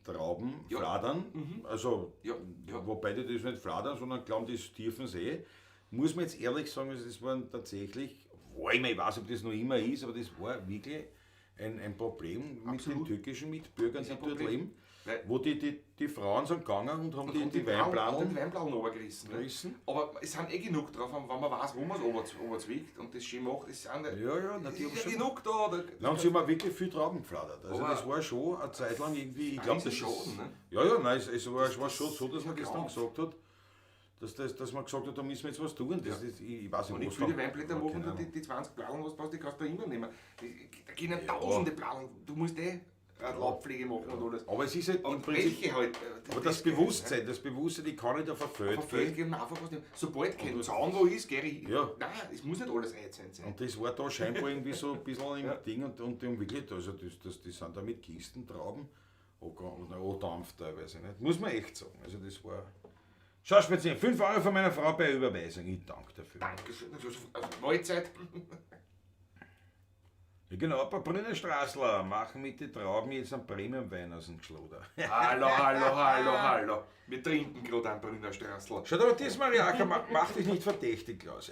Trauben, Ja. Fladern, also Ja, ja. wobei die das nicht fladern, sondern glauben, das dürfen sie, muss man jetzt ehrlich sagen, also das waren tatsächlich, war immer, ich weiß nicht, ob das noch immer ist, aber das war wirklich ein Problem mit Absolut. den türkischen Mitbürgern, Ist die ein dort Problem. leben. Weil- Wo die Frauen sind gegangen und haben und die Weinbladeln Die Weinbladeln runtergerissen. Ne? gerissen. Aber es sind eh genug drauf, wenn man weiß, wo man es runterzwickt und das schön macht, es sind Ja, ja, na, die es haben ist ja schon- genug da. Da Na, und sie haben auch wirklich viel Trauben gefladert. Also Aber das war schon eine Zeit lang irgendwie, ich Ein glaube, das Riesenschaden, ist, ne? Ja, ja, nein, es war schon so, dass man ist das ja dann graus. gesagt hat, dass man gesagt hat, da müssen wir jetzt was tun. Das ist, ich weiß nicht, Und ich was viele dann- Weinblätter Ja, machen, keine da Ahnung. die 20 Bladeln, was brauchst du, die kannst du immer nehmen. Da gehen ja tausende Bladeln. Du musst eh Laubpflege machen und alles. Aber es ist halt im Und Prinzip, welche halt. aber das Bewusstsein, die kann nicht auf ein Feld Auf Feld gehen. gehen, einfach was nehmen. Sobald kein Zaun wo ist, geh ich. Ja. Nein, es muss nicht alles einzahlen sein. Und das war da scheinbar irgendwie so ein bisschen im Ding und die haben wirklich, also die sind da mit Kisten, Trauben angedampft teilweise. Nicht? Muss man echt sagen. Also das war. Schau, speziell 5 Euro von meiner Frau bei Überweisung. Ich danke dafür. Dankeschön. Also, Mahlzeit. Ja, genau, ein paar Brünner Straßler machen mit den Trauben jetzt einen Premium-Wein aus dem Geschloder. Hallo, hallo, hallo, hallo. Wir trinken gerade einen Brünner Straßl. Schaut aber das, Mariaka, mach dich nicht verdächtig, Klaus.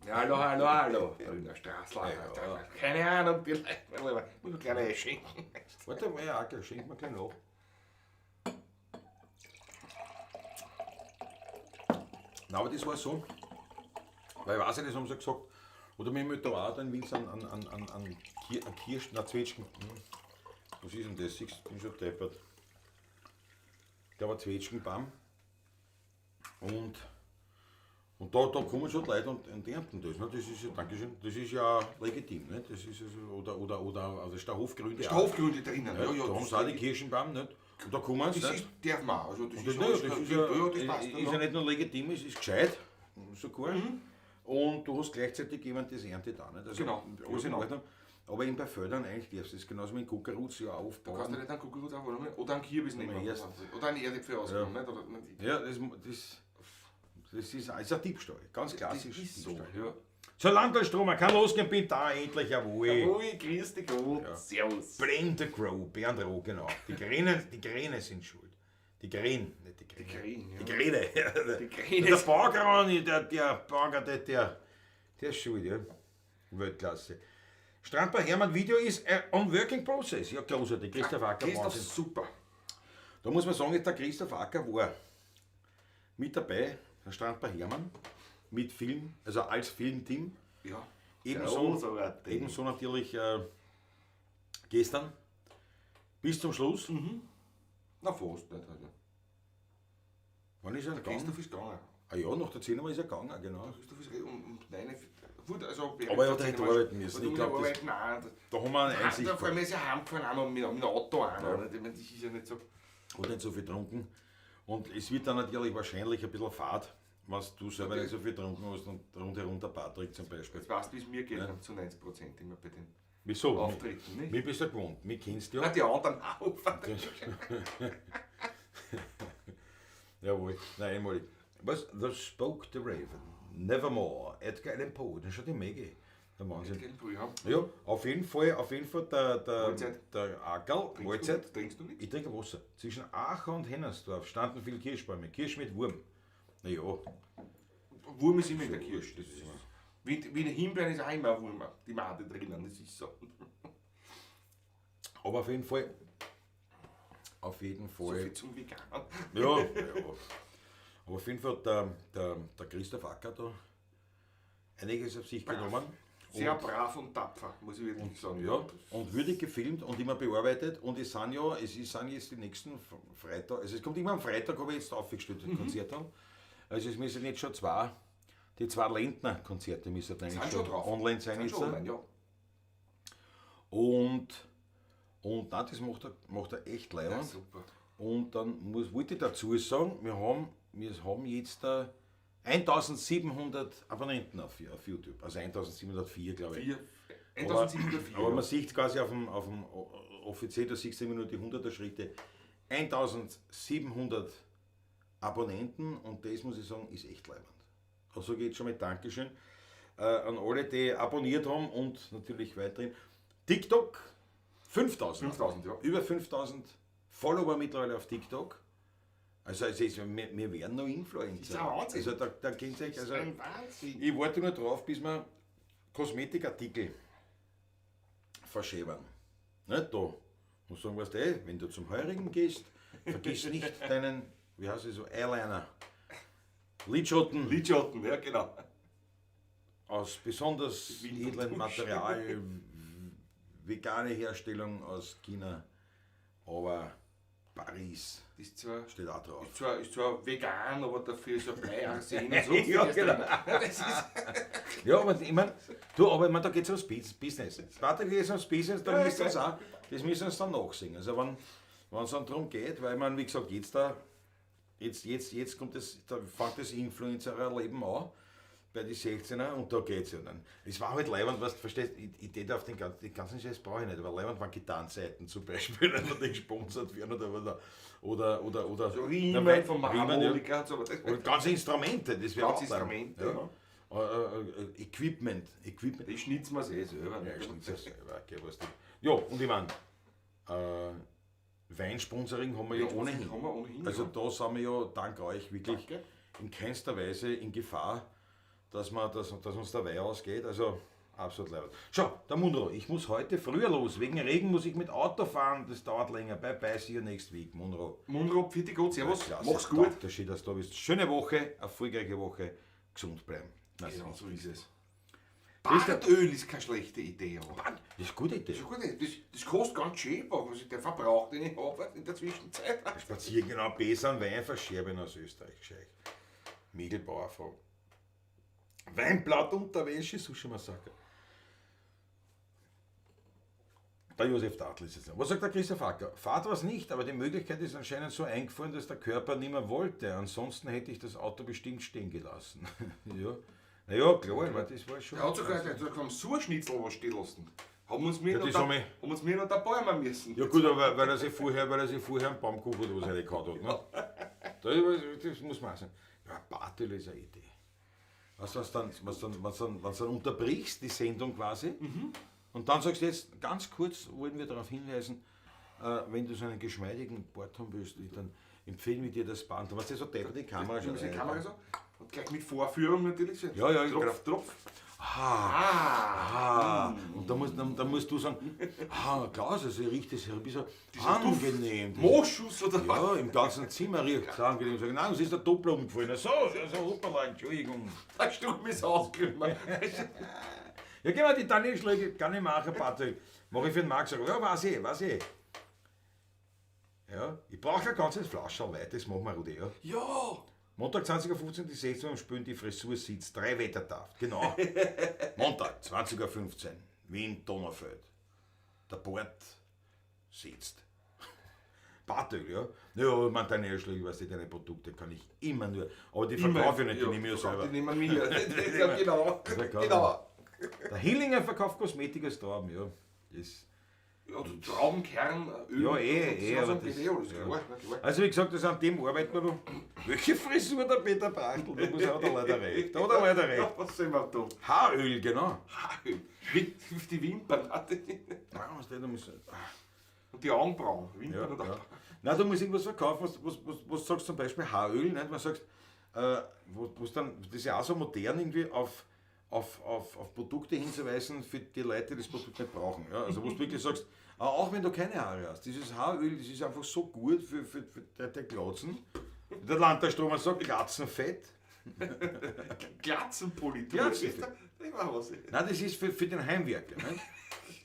Hallo, hallo, hallo. Brünner Straßl. Ja. Keine Ahnung, die Leute. Muss man gleich einschenken. Warte, Mariaka, schenk mir gleich nach. Na, aber das war so, weil ich weiß nicht, das haben sie gesagt, oder wir haben da auch da in Wien an Kirschen, na Zwetschgen. Was ist denn das? Siehst du, bin schon deppert. Da war Zwetschgenbaum. Und da kommen schon die Leute und ernten das. Ne? Das ist ja, Dankeschön, das ist ja legitim. Ne? Das ist also, oder also ist der Hofgründe auch. Hofgründe drinnen. Ja, da haben sie auch die Kirschenbaum, nicht? Und da kommen sie. Das nicht? ist, darf man. Also das Und ist, das, alles das kein- ist ja, ja, das passt. ist ja nicht nur legitim, es ist gescheit, sogar. Und du hast gleichzeitig jemand, das erntet auch. Nicht? Also Genau. Alles in Ja, genau. Ordnung. Aber eben bei Feldern eigentlich darfst du das genauso mit Kuckeruz ja Du kannst aufbauen. ja nicht einen Kuckuck aufholen oder einen Kürbis nehmen. erst. Oder einen Erdäpfel ausgraben. Nicht? Oder, nicht? Ja, das ist ein Diebstahl, ganz klassisch. Das ist so. Diebstahl. Ja. So, Landlstromer, kann losgehen, bin da endlich, jawohl. Jawohl, grüß dich Gott. Servus. Blame the Crow, Bernd Roh, genau. Die Kräne sind schuld. Die Krähen, nicht die Kräne. Die Krähen, ja. Die Kräne. Die Kräne. Der Baugrani, der Bauger, der ist schuld, ja. Weltklasse. Strandbar Hermann Video ist on working process. Ja, großartig. Christoph Acker, Christoph, Wahnsinn. super. Da muss man sagen, der Christoph Acker war mit dabei, der Strandbar Hermann, mit Film, also als Filmteam. Ja. Ebenso, ebenso natürlich gestern bis zum Schluss. Na, fast nicht. Also. Wann ist er gegangen? Christoph ist gegangen. Ah ja, nach der 10 Uhr ist er gegangen, genau. Christoph ist um 9 Uhr. Also, Aber er hat halt arbeiten müssen. Ich Ich glaub, glaube, das- nein, das, Da haben wir eine Einsicht. da, vor allem ist er heimgefahren, auch noch mit dem Auto an. Ja. Ich meine, das ist ja nicht so. Hat nicht so viel getrunken. Und es wird dann natürlich wahrscheinlich ein bisschen fad, was du selber nicht so viel getrunken hast und rundherum der Patrick zum Beispiel. Jetzt weißt du, wie es mir geht, ja. Zu 90% immer bei den Wieso? Auftritten, nicht? Mir bist du gewohnt, mich kennst du Na, ja. die anderen auch. Jawohl, nein, einmalig. Was? The Spoke the Raven. Nevermore. Edgar Allan Poe. Das ist schon die Maggie. Der Wahnsinn. Ja. Ja, auf jeden Fall der Ackerl, Mahlzeit. Trinkst du nichts? Ich trinke Wasser. Zwischen Aachen und Hennersdorf standen viele Kirschbäume. Kirsch mit Wurm. Naja. Wurm ist immer in der Kirsch. Das ist wie in der Himbeeren ist auch immer ein Wurm. Die Made drinnen, das ist so. Aber auf jeden Fall. Auf jeden So Fall. viel zum Veganen. Ja, ja. Aber auf jeden Fall hat der Christoph Acker da einiges auf sich genommen. Sehr brav und tapfer, muss ich wirklich sagen. Ja, und würdig gefilmt und immer bearbeitet. Und es sind ja, es sind jetzt die nächsten Freitag, also es kommt immer am Freitag, habe ich jetzt aufgestellt, das Konzert dann. Also es müssen jetzt schon die zwei Lendner-Konzerte müssen eigentlich Sind schon drauf. online sein. Sind Jetzt. schon online, ja. Und nein, das macht er echt Ja, leibend. super. Und dann wollte ich dazu sagen, wir haben jetzt da 1700 Abonnenten auf YouTube. Also 1704, glaube ich. 1704. Aber man sieht quasi auf dem offiziell, da siehst du immer nur die 100er Schritte, 1700 Abonnenten und das, muss ich sagen, ist echt leibend. Also geht schon mit Dankeschön an alle, die abonniert haben und natürlich weiterhin. TikTok 5000. 5000, ja. Über 5000 Follower mittlerweile auf TikTok. Also es ist, wir werden noch Influencer. Das ist ein Wahnsinn. Also da kennt ihr euch, also Das ist ein Wahnsinn. Ich warte nur drauf, bis wir Kosmetikartikel verschäbern. Nicht da. Muss sagen, weißt du, wenn du zum Heurigen gehst, vergiss nicht deinen, wie heißt es so, Eyeliner. Lidschatten. Lidschatten, ja genau. Aus besonders Wind und edlem Tusch. Material, vegane Herstellung aus China, aber Paris Das ist zwar, steht auch drauf. ist zwar vegan, aber dafür ist ja Blei, Arsen und sonst Ja, was genau. drin. Das ist Ja, aber ich mein, du, aber ich mein, da geht es ums Business. Patrick, geht es ums Business, da Ja, müssen okay. wir auch, das müssen wir uns dann nachsehen. Also wenn es dann darum geht, weil man, wie gesagt, jetzt da, jetzt, jetzt, jetzt kommt das, da fängt das Influencer-Leben an, bei den 16er, und da geht's ja dann. Es war halt leibend, was, verstehst du, ich tät auf den ganzen, den ganzen Scheiß brauche ich nicht, aber leibend waren Gitarrenseiten zum Beispiel, wenn die gesponsert werden oder so Riemen Na, vom Riemen, ja. Harmonika und so. Aber das, Oder ganze Instrumente, das wäre Ganze auch leibend. Instrumente, Ja. ja. Equipment. Equipment. Das schnitzen wir eh selber. Ja, schnitzel selber, okay, was die. Ja, und ich meine, Weinsponsoring haben wir ja ohnehin. Haben wir ohnehin. Also ja. da sind wir ja dank euch wirklich Danke. in keinster Weise in Gefahr, dass uns der Wein ausgeht. Also absolut leibend. Schau, der Munro, ich muss heute früher los. Wegen Regen muss ich mit Auto fahren. Das dauert länger. Bye bye, see you next week, Munro. Munro, pfiat Gott, servus. Klasse. Mach's gut. Danke, schön, dass du da bist. Schöne Woche, erfolgreiche Woche. Gesund bleiben. Das Genau, so ist es. Ist der- Bartöl ist keine schlechte Idee. Aber. ist eine gute Idee. Das, ist gut, das kostet ganz schön, aber was ich der Verbrauch, den ich habe in der Zwischenzeit. Spazieren, genau, besser einen Wein verscherben aus Österreich, gescheit. Mädelbauer fragt. Weinblatt Unterwäsche, Sushi Massaker. Der Josef Dartl ist jetzt. Was sagt der Christoph Acker? Fahrt war's nicht, aber die Möglichkeit ist anscheinend so eingefahren, dass der Körper nicht mehr wollte. Ansonsten hätte ich das Auto bestimmt stehen gelassen. Ja. Naja, klar, weil das war schon. Der hat sogar, der hat sogar so ein Schnitzel was stehen lassen. Haben uns mir Ja, noch das da, haben wir- haben uns mir noch da bäumen müssen. Ja gut, aber weil er sich vorher einen Baumkuchen oder was reingehauen hat. Ne? Das muss man auch sagen. Ja, Bartel ist eine Idee. Weißt du, was dann, was dann, was dann, was dann unterbrichst, die Sendung quasi, und dann sagst du jetzt, ganz kurz wollen wir darauf hinweisen, wenn du so einen geschmeidigen Bart haben willst, dann empfehlen wir dir das Band. Was ist so deppert die Kamera schon? Die Kamera so. Und gleich mit Vorführung natürlich. So. Ja, ja, Tropf, Tropf. Ah, und dann musst du sagen, ah, Klaus, also riecht das ein bisschen angenehm. Moschus oder was? Ja, im ganzen Zimmer riecht es angenehm. Sag ich, nein, es ist der Doppler umgefallen. So, so, hoppala, Entschuldigung. Der Sturm ist ausgekommen. Ja, geh mal die Daniel-Schläge, kann ich machen, Patrick. Mach ich für den Max. Sag, ja, weiß ich, weiß ich. Ja, ich brauche ein ganzes Flascherl weit, das machen wir, Rudi, ja. Ja! Montag 20:15 Uhr, die 16 Uhr spielen die Frisur sitzt, 3 Wettertaft, genau. Montag 20:15 Uhr, Wien Donaufeld. Der Bord sitzt. Bartöl, ja. Ja, man, deine Erschläge, weißt du, deine Produkte kann ich immer nur. Aber die verkaufe ich nicht, die nehme ich ja selber. Die nehmen wir. Ja, genau. Genau. Der Hillinger verkauft Kosmetik aus Trauben, ja. Das Ja, Traubenkern, Öl. Ja, eh, und aber das, das- eh, alles ja. klar, na klar. Also wie gesagt, das an dem arbeiten wir noch. Welche Frisur der Peter Brachtl, da muss auch der leider recht. Da hat er leider recht. Ja, was soll man tun? Haaröl, genau. Haaröl. Mit die Wimpern. Nein, was der, da muss, Und die Augenbrauen. Wimpern ja, und ja. Augenbrauen. Nein, du musst irgendwas verkaufen, was sagst du zum Beispiel Haaröl, nicht? Man sagt, wo dann, das ist ja auch so modern irgendwie auf Produkte hinzuweisen für die Leute, die das Produkt nicht brauchen. Ja? Also wo du wirklich sagst, auch wenn du keine Haare hast, dieses Haaröl, das ist einfach so gut für der Glatzen. Der Landterstromer sagt Glatzenfett. Glatzenpolitur. Glatzenfett. Ich weiß was. Nein, das ist für den Heimwerker. Nicht?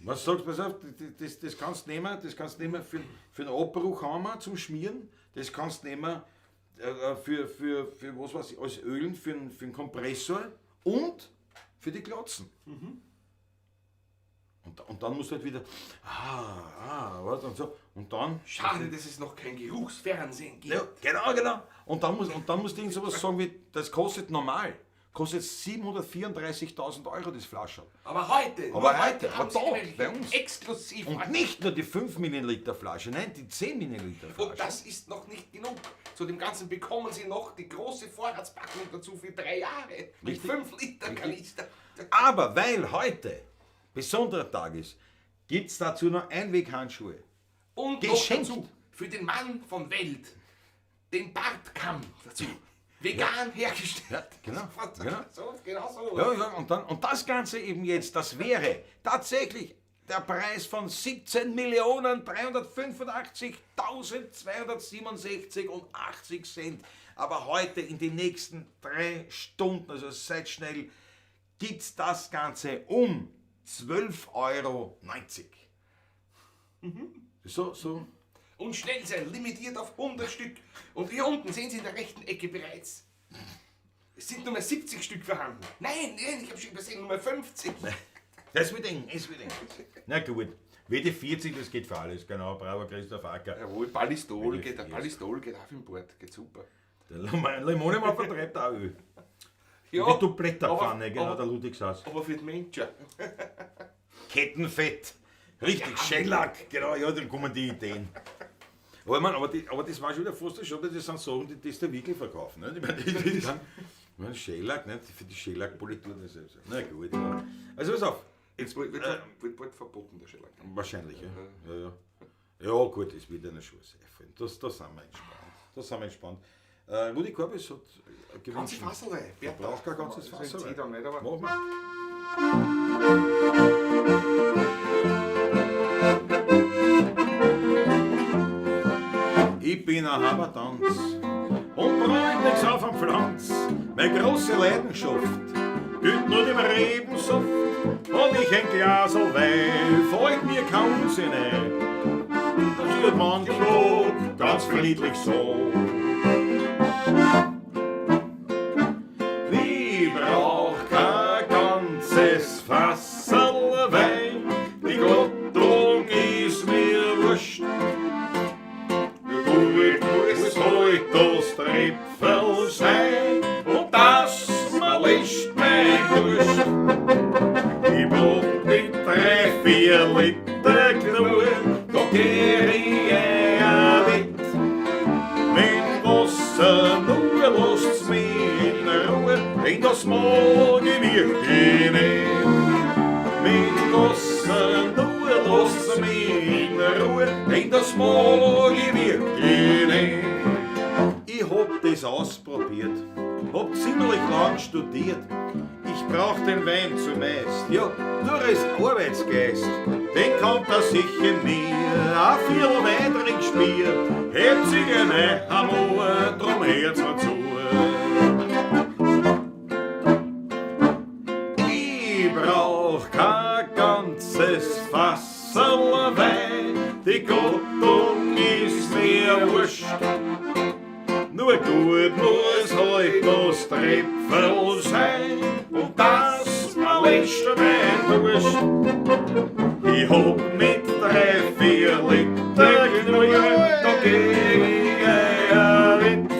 Was sagst du, pass auf, das kannst du nehmen, das kannst du nehmen für einen Abbruchhammer zum Schmieren, das kannst du nehmen für was weiß ich, als Ölen, für einen Kompressor und für die Glotzen. Mhm. Und dann musst du halt wieder, was und so. Und dann. Schade, dass es noch kein Geruchsfernsehen gibt. Ja, genau. Und dann musst du irgend sowas sagen wie, das kostet normal. Kostet 734.000 Euro das Flascherl. Aber heute, aber da, bei uns. Exklusiv. Und nicht nur die 5 Milliliter Flasche, nein, die 10 Milliliter Flasche. Und das ist noch nicht genug. Zu dem Ganzen bekommen Sie noch die große Vorratspackung dazu für 3 Jahre. Mit 5 Liter Kanister. Aber weil heute besonderer Tag ist, gibt es dazu noch Einweghandschuhe. Und geschenkt. noch dazu für den Mann von Welt, den Bartkamm dazu. Vegan hergestellt. Ja, genau. So, genau so. Ja, ja, und das Ganze eben jetzt, das wäre tatsächlich der Preis von 17.385.267,80 Cent. Aber heute in den nächsten 3 Stunden, also seid schnell, gibt's das Ganze um 12,90 Euro. Mhm. So. Und schnell sein, limitiert auf 100 Stück. Und hier unten sehen Sie in der rechten Ecke bereits, es sind nur mehr 70 Stück vorhanden. Nein, ich habe schon übersehen, nur mehr 50. Das wird eng, es wird eng. Na gut, WD-40, das geht für alles, genau. Bravo, Christoph Acker. Jawohl, Ballistol geht, der Ballistol geht auch im Bord, geht super. Der Limone mal vertreibt auch Öl. Ja, und die Dubletterpfanne, genau, der Ludwig saß. Aber für die Menschen. Kettenfett, richtig, ja. Schellack, genau, ja, dann kommen die Ideen. Aber, ich mein, aber das war schon wieder fast schon, das sind Sachen, die das da wirklich verkaufen. Ne? Ich meine, Mein Schellack, nicht? Für die Schellackpolitur. Das ist, na gut, ja. Also pass auf. Jetzt wird bald verboten, der Schellack. Wahrscheinlich, ja. Ja, ja. Ja, gut, es wird einer schon was einfallen. Das sind wir entspannt. Das sind wir entspannt. Rudi Korbis hat gewünscht. Ganzes Fasserl, Er braucht kein ganzes Fasserl. Machen wir. Ich bin ein Habertanz und bräuch nix auf am Pflanz. Meine große Leidenschaft gilt nur dem Rebensaft. Und ich ein Glasl Wein, fällt mir kein Unsinn ein. Das wird manchen Tag ganz friedlich so. Ich brauch kein ganzes Fasserl Wein, die Gattung ist mir wurscht. Gut muss heut das Tripfel sein und das mir löscht mein Durst. Ich brauch nicht 3, 4 Liter genug, da geh ich auch mit. Mit Wasser nur lasst's mich in Ruhe, denn das mag ich wirklich nicht. Mit Wasser nur lasst's mich in Ruhe, denn das mag ich wirklich nicht. Ich hab das ausprobiert, hab ziemlich lang studiert. Ich brauch den Wein zumeist, ja, nur als Arbeitsgeist. Den kommt er sicher mir, a viel Wein trinkspier. Hebt sich eine am Ohr, drum hört's mir zu. Ich brauch kein ganzes Fasserl Wein, die Gattung ist mir wurscht. Nur gut muss heut das Tripfel sein und das mir löscht mein Durst. Ich hab mit 3, 4 Liter genug, da geh ich auch mit.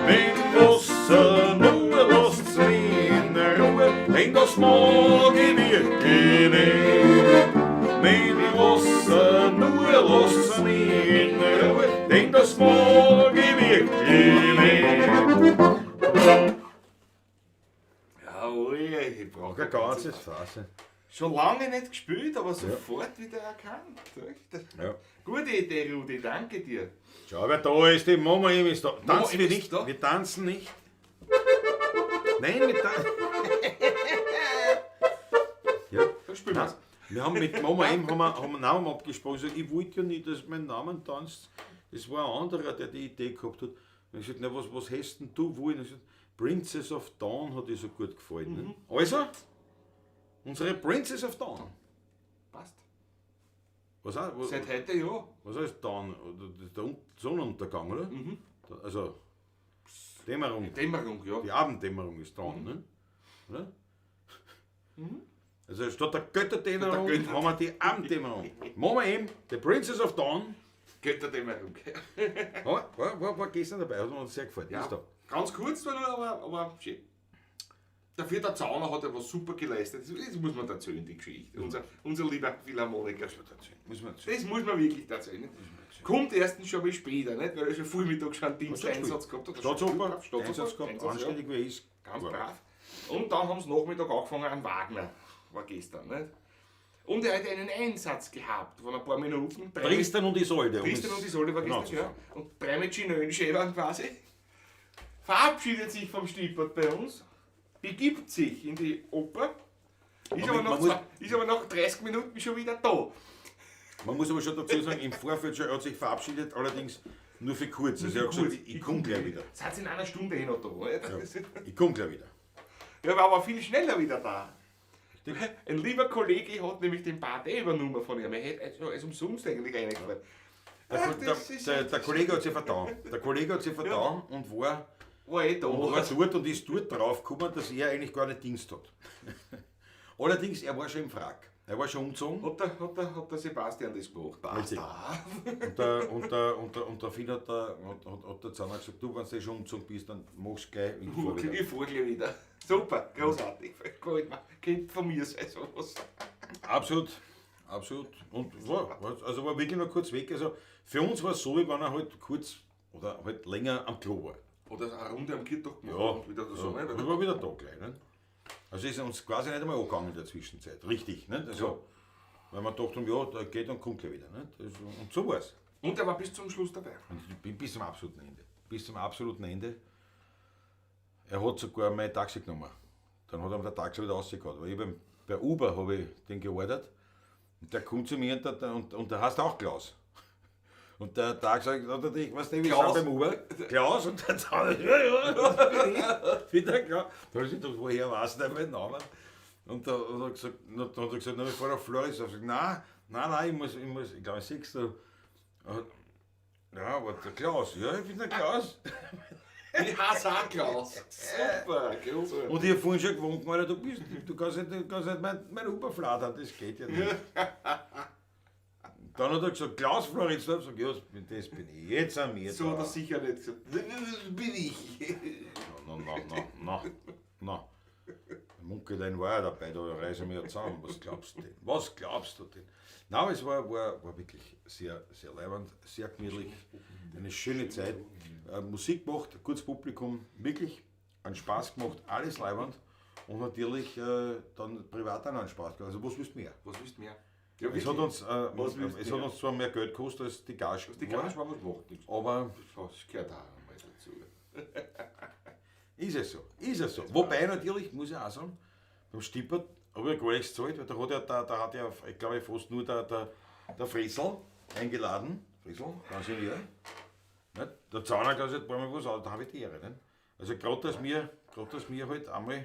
Mit Wasser nur lasst's mich in Ruhe, denn das mag ich wirklich nicht. Mit Wasser nur lasst's mich in Ruhe, denn das mag ich wirklich nicht. Jawohl, ich brauch kein ganzes Fass. Schon lange nicht gespielt, aber sofort wieder erkannt. Ja. Gute Idee, Rudi, danke dir. Schau, wer da ist, die Mama ist da. Tanzen wir nicht? Da? Wir tanzen nicht. Nein, wir tanzen. Ja. Dann spielen wir's. Wir haben mit Mama M haben wir, haben wir Namen abgesprochen. Ich sag, ich wollte ja nicht, dass mein Name tanzt. Das war ein anderer, der die Idee gehabt hat. Und ich gesagt, na, was hast denn du wollen? Ich gesagt, Princess of Dawn hat dir so gut gefallen. Ne? Also, unsere Princess of Dawn. Passt. Was auch, was, Seit heute ja. Was heißt Dawn? Der Sonnenuntergang, oder? Mhm. Also, Dämmerung. Dämmerung, ja. Die Abenddämmerung ist Dawn, ne? Oder? Mhm. Also statt der Götterdämmerung Statt der Götter- haben wir die Abenddämmerung. Machen wir eben, The Princess of Dawn. Götterdämmerung. Ja, war gestern dabei, hat uns sehr gefallen. Ja. Ist da. Ganz kurz zwar nur, aber schön. Dafür der Zauner hat er was super geleistet. Das muss man erzählen, die Geschichte. Unser lieber Philharmoniker. Muss man erzählen. Das muss man wirklich erzählen. Kommt erstens schon mal später, nicht? Weil er schon Vormittag schon einen Diensteinsatz gehabt hat. Staatsoper, Staatsoper, Einsatz gehabt, Einsatz, ja. anständig wie er ist. Ganz War. brav. Und dann haben sie Nachmittag angefangen an Wagner. War gestern, nicht? Und er hat einen Einsatz gehabt von ein paar Minuten. Tristan und Isolde. um Tristan es und Isolde war genau gestern, zu ja. sagen. Und 3 mit Chinönschäbern quasi. Verabschiedet sich vom Stippert bei uns, begibt sich in die Oper, ist Man aber, muss- nach zwei, ist aber nach 30 Minuten schon wieder da. Man muss aber schon dazu sagen, im Vorfeld schon, er hat sich verabschiedet, allerdings nur für kurz. Also er hat gesagt, ich komme gleich wieder. Seid in einer Stunde eh noch da. Oder? Ja, ich komme gleich wieder. Ja, war aber viel schneller wieder da. Ein lieber Kollege hat nämlich den Bart eh übernommen von ihm. Er hätte also, ist umsonst eigentlich reingefallen. Der Kollege hat sich vertan. Der Kollege hat sich vertan und war, War eh da. und war dort und ist dort drauf gekommen, dass er eigentlich gar nicht Dienst hat. Allerdings, er war schon im Frack. Er war schon umgezogen. Hat der Sebastian das gemacht? Richtig. Und der Finn hat der Zahner gesagt, du, wenn du eh schon umgezogen bist, dann machst du gleich. Ich fahr wieder. Ich fahr gleich wieder. Super, großartig. Könnte von mir sein, sowas. Absolut, absolut. Und war wirklich noch kurz weg. Also für uns war es so, wie wenn er halt kurz oder halt länger am Klo war. Oder eine Runde am Kirtag gemacht Ja, und wieder so. ja. Ne? Ich war wieder da gleich. Nicht? Also ist uns quasi nicht einmal angegangen in der Zwischenzeit. Richtig. Nicht? Also, Ja. weil man dachte, ja, der geht und kommt gleich wieder. Nicht? Also, und so war's. Und er war bis zum Schluss dabei. Und ich bin bis zum absoluten Ende. Bis zum absoluten Ende. Er hat sogar mein Taxi genommen. Dann hat er mir der Taxi wieder rausgehauen. Weil ich bei Uber habe ich den geordert. Und der kommt zu mir und der heißt auch Klaus. Und der Tag sagt, hat er dich, weißt du, wie Klaus. beim Uber? Klaus und der Tag, ja, ja, das bin ich. Bin der Klaus. Da habe ich gedacht, woher weiß der meinen Namen? Und da hat er gesagt, dann hat er gesagt, na, ich fahre auf Flores. Ich habe gesagt, nein, nein, nein, ich muss, ich glaube, siehst du. Ja, aber der Klaus, ja, ich bin der Klaus. Ich hasse auch Klaus. Super, großartig. Und ich habe vorhin schon gewunken, Alter, du kannst nicht mein Uber fladern, das geht ja nicht. Dann hat er gesagt, Klaus Floritz, ich habe gesagt, ja, das bin ich, jetzt an mir. So hat da. er sicher nicht gesagt. Das bin ich. Na, na, na, na, na. Der Munkelein war ja dabei, da reiße ich mich ja zusammen. Was glaubst du denn? Was glaubst du denn? Nein, aber es war wirklich sehr, sehr leibend, sehr gemütlich. Eine schöne Zeit. Musik gemacht, gutes Publikum, wirklich einen Spaß gemacht, alles leibend. Und natürlich dann privat auch noch einen Spaß gemacht. Also was willst du mehr? Was willst du mehr? Ja, Es hat uns, Was willst du es hat mehr? uns zwar mehr Geld gekostet als die Gage. Die Gage war was macht nichts. Aber Das gehört auch einmal dazu. ist es so, ist es so. Wobei natürlich, muss ich auch sagen, beim Stippert habe ich ja gar nichts gezahlt, weil da hat ja, ich glaube, fast nur der Fressel eingeladen. Fressel, ganz in Ehre. Nicht? Der Zauner kann sich ein paar Mal was aus, da habe ich die Ehre. Nicht? Also gerade, dass wir halt einmal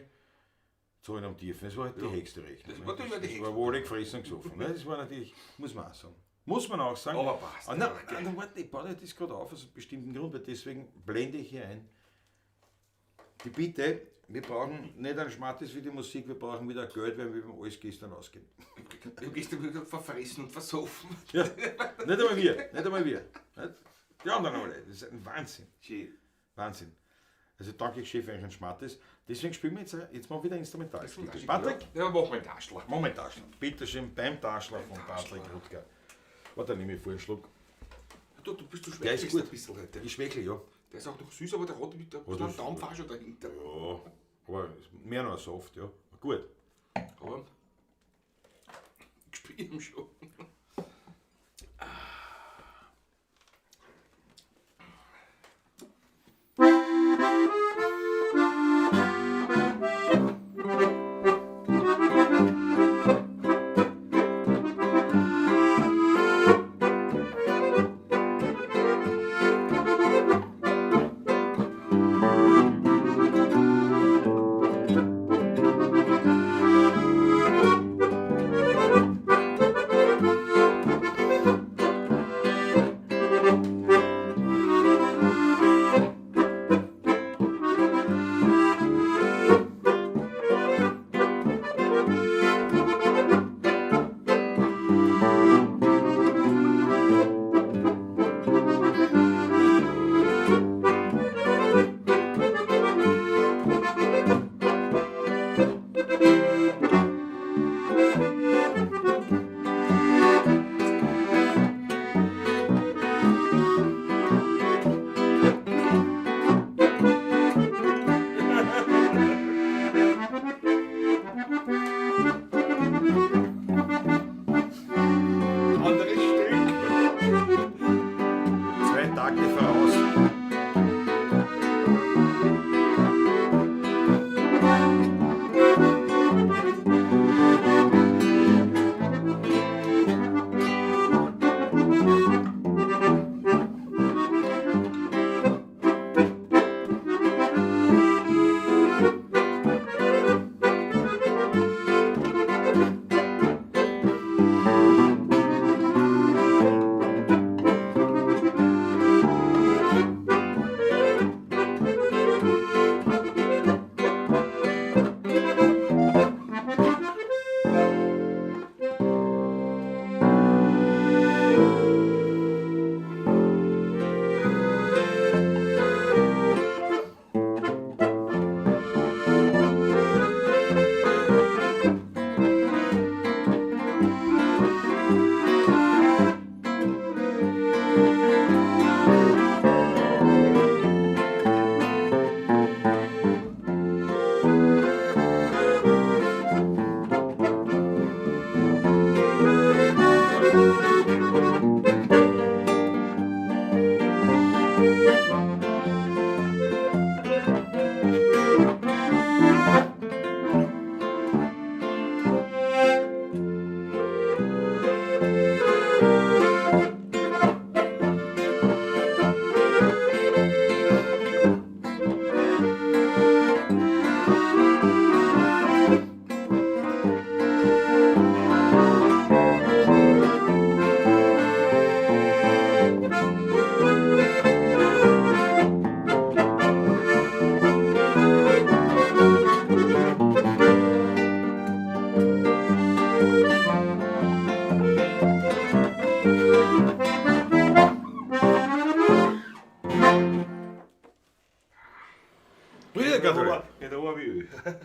zahlen am Tiefen, das war halt die höchste Rechnung. Das war nicht? natürlich die Das war wohl gefressen und gesoffen. Ne? Das war natürlich, muss man auch sagen. Muss man auch sagen. Aber passt. Ah, nein, nein, warte, ich baue das gerade auf aus einem bestimmten Grund, weil deswegen blende ich hier ein. Die Bitte, wir brauchen nicht einen Schmattes für die Musik, wir brauchen wieder Geld, weil wir haben alles gestern ausgeben. Ich habe gestern wieder verfressen und versoffen. Ja, nicht einmal wir, nicht einmal wir. Nicht? Die anderen alle. Das ist ein Wahnsinn. Schön. Wahnsinn. Also danke, Chef, eigentlich ein Schmattes. Deswegen spielen wir jetzt machen wir wieder Instrumentalstücke. Patrick? Ja, machen wir einen Taschler. Moment, Taschler. Bitte schön beim Taschler von Patrick Rutger. Warte, nehme ich vor einen Schluck. Du bist du Der ist schwächelst gut. ein bisschen heute. Ich schwächle, ja. Der ist auch noch süß, aber der hat mit ein bisschen das- Dampf auch schon dahinter. Ja, aber mehr noch soft, ja. Gut. Aber ich spüre ihn schon.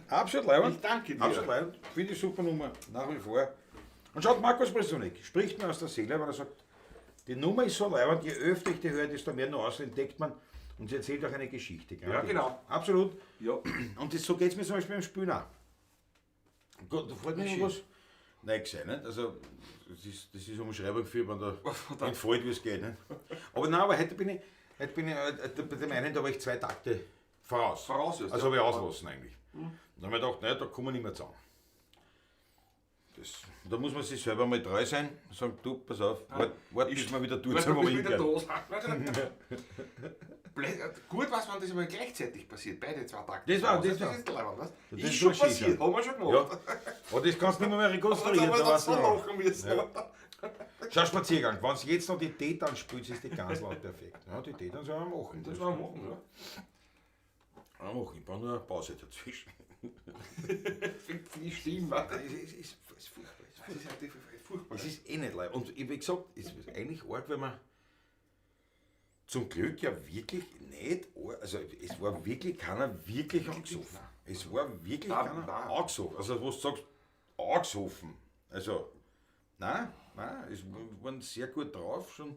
Absolut leibend. Ich danke dir. Absolut leibend. Finde ich super Nummer, nach wie vor. Und schaut, Markus Presunik spricht mir aus der Seele, weil er sagt, die Nummer ist so leibend, je öfter ich die höre, desto mehr Nuancen entdeckt man. Und sie erzählt auch eine Geschichte. Ja, genau. Absolut. Ja. Und das, so geht es mir zum Beispiel beim Spielen auch. Gott, da fällt mir noch was Neues ein. Nicht? Also, das ist Umschreibung für, wenn da entfällt, wie es geht. Nicht? Aber nein, aber heute bin ich, bei dem einen, da war ich 2 Takte voraus. Voraus, ja. Also habe ich auslassen eigentlich. Dann habe ich gedacht, nein, da kommen wir nicht mehr zusammen. Da muss man sich selber mal treu sein und sagen, du, pass auf, wart, bis wir wieder durch sind, wo wir wieder hingehen. da sind. Gut war es, wenn das einmal gleichzeitig passiert, beide 2 Takte. Das war, das das war. ist leibend, was? Das Ist ist schon schon passiert, sicher. haben wir schon gemacht. Ja. Aber das kannst du nicht mehr rekonstruieren. Aber Da das weißt du so noch. lachen müssen. Ja. Schau, Spaziergang. Wenn du jetzt noch die Tetan spielst, ist die ganz laut perfekt. Ja, die Tetan sollen wir machen. Das wollen wir machen, ja. Ja, machen. Ich brauche nur eine Pause dazwischen. Die Stimme, warte. Es ist furchtbar. Das ist halt furchtbar. Es ist eh nicht leicht. Und wie gesagt, es ist eigentlich arg, weil man zum Glück ja wirklich nicht, also es war wirklich keiner wirklich angesoffen. Es war wirklich keiner angesoffen. Also wo du sagst, angesoffen. Also, nein, es waren sehr gut drauf, schon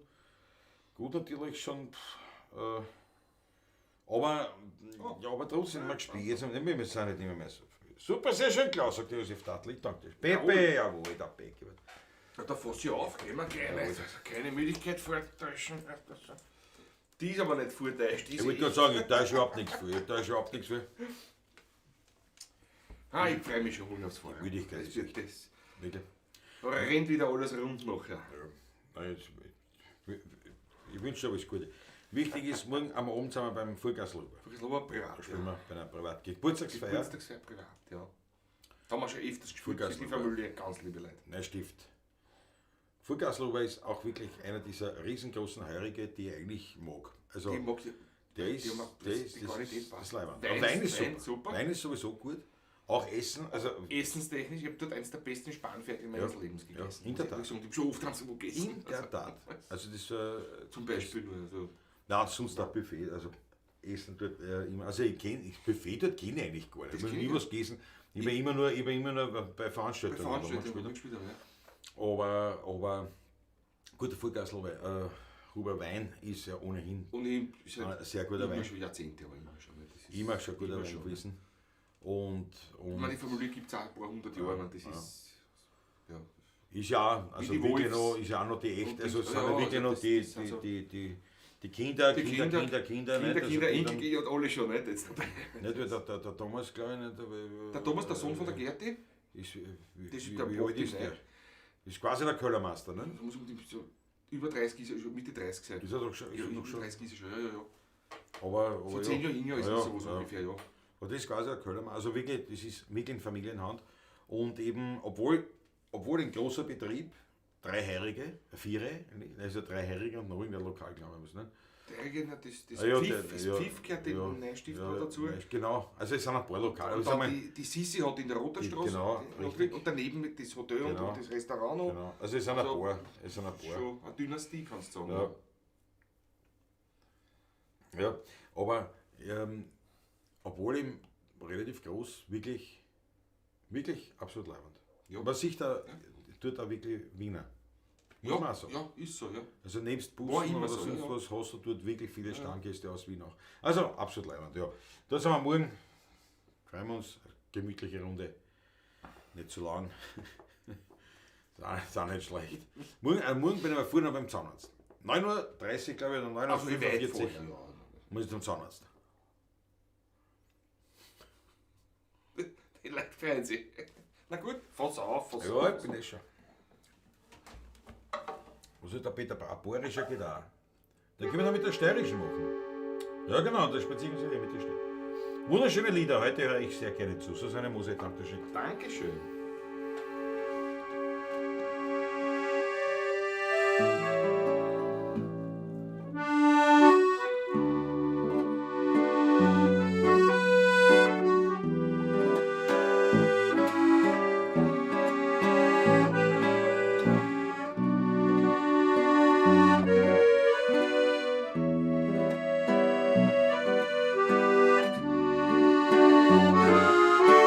gut natürlich schon, aber, ja, aber trotzdem, man gespielt, jetzt, wir sind nicht immer mehr so früh. Super, sehr schön, Klaus, sagt der Josef Tattl, ich danke dir. Pepe, jawohl, der Pepe. Ja, da fass ich auf, gehen wir gleich. Also, keine Müdigkeit vortäuschen. Die ist aber nicht vortäuscht. Ich wollte gerade sagen, ich täusche überhaupt nichts vor. Ich täusche überhaupt nichts vor. Ah, ich freue mich schon wohl aufs Vorher. Müdigkeit Das ist wird das. Wirklich. Da rennt wieder alles rund nachher. Ja. Nein, jetzt, ich wünsche dir alles Gute. Wichtig ist, morgen am Abend sind wir beim Vollgaslober. Vollgaslober privat. Da spielen wir bei einer privaten Geburtstagsfeier. Geburtstagsfeier privat, ja. Da haben wir schon öfters gespielt, das ist die Familie, ganz liebe Leute. Neustift. Vollgaslober ist auch wirklich einer dieser riesengroßen Heurige, die ich eigentlich mag. Also, Die mag ich. Der ist, die haben der ist, die das Qualität ist, passt. das Leibwand. Wein, Wein ist Wein super. super. Wein ist sowieso gut. Auch Essen, also Essenstechnisch, ich habe dort eines der besten Spanferkel meines Ja, Lebens gegessen. ja, in der Tat. Ich habe schon oft haben sie wo gegessen. In der Tat. Also das, Zum Beispiel nur. Also. Nein, sonst auch Buffet, also Essen dort immer, also ich kenn, ich, Buffet dort kenne ich eigentlich gar nicht. Ich habe nie was gegessen. Ich war immer nur, bei Veranstaltungen. Bei Veranstaltungen, wo man wo gespielt gespielt haben, ja. hat. Aber gut, der Vollgasl, Huber Wein ist ja ohnehin Ohnehin ist halt ein sehr guter immer Wein. schon Jahrzehnte, aber immer schon. Ne? Das ist Immer schon guter immer Wein schon, gewesen. Und Ich meine, die Familie gibt es auch ein paar hundert Jahre, ich meine, das ist. Ja. Ist ja, also die wirklich Wolfs. noch, ist ja auch noch die echte, Und die- also es sind ja, ja wirklich also noch das- die, das sind die, so- die Kinder, Die Kinder, Kinder, Kinder, Kinder, Kinder, nicht? Also Kinder, die Enkel und alle schon, nicht? Jetzt dabei. Nicht, weil der Thomas, glaube ich, nicht. Aber, Der Thomas, der Sohn von der Gerti, Ist, wie, Das ist wie, der wie alt ist Bock, der? Ist quasi der Köllermeister, ne? da muss um die, so über 30 ist er schon, Mitte 30 sein. Ist er doch schon. Ist Ja, er doch über schon. 30 ist er schon, ja, ja, ja. Aber Vor 10 ja. Jahren jünger ist Ja, er sowas ja. ungefähr, ja. Aber das ist quasi der Köllermeister. Also wirklich, das ist wirklich in Familienhand. Und eben, obwohl ein großer Betrieb, 3 Heurige, 4, also 3 Heurige und noch irgendein Lokal, glaube ich, was, ne? Der eigene, das Ah, ja, Pfiff, der- das ja, Pfiff gehört dem ja, Neustift ja, noch dazu. Neust, genau, also es sind ein paar Lokale. Und Aber sag dann mal, die Sissi hat in der Roterstraße, Genau, die- richtig. und daneben das Hotel Genau. und das Restaurant noch. genau. Also es sind ein Also, paar. Es sind ein paar. Schon eine Dynastie, kannst du sagen. Ja. Ja, aber obwohl ihm relativ groß, wirklich, wirklich absolut leibend. Ja. Man sieht da, tut auch wirklich Wiener. Muss Ja, man auch sagen. ja, ist so, ja. Also nebst War Bussen immer oder so, sonst ja. was hast du dort wirklich viele Stammgäste aus Wien auch. Also absolut leibend, ja. Da sind wir morgen. Freuen wir uns. Gemütliche Runde. Nicht zu lang. Ist auch nicht schlecht. Morgen bin ich aber vorne beim Zahnarzt. 9:30 Uhr, glaube ich, oder Also wie weit 9:45 Uhr vorher, ja. muss ich zum Zahnarzt. Die Leute freuen sich. Na gut, fass auf, fass Ja, auf. ich bin eh schon. Was ist der Peter Bayerischer geht auch. Den können wir noch mit der Steirischen machen. Ja genau, da spazieren sie mit der Steirischen. Wunderschöne Lieder, heute höre ich sehr gerne zu. Susanne Mose, Dankeschön. Dankeschön. Thank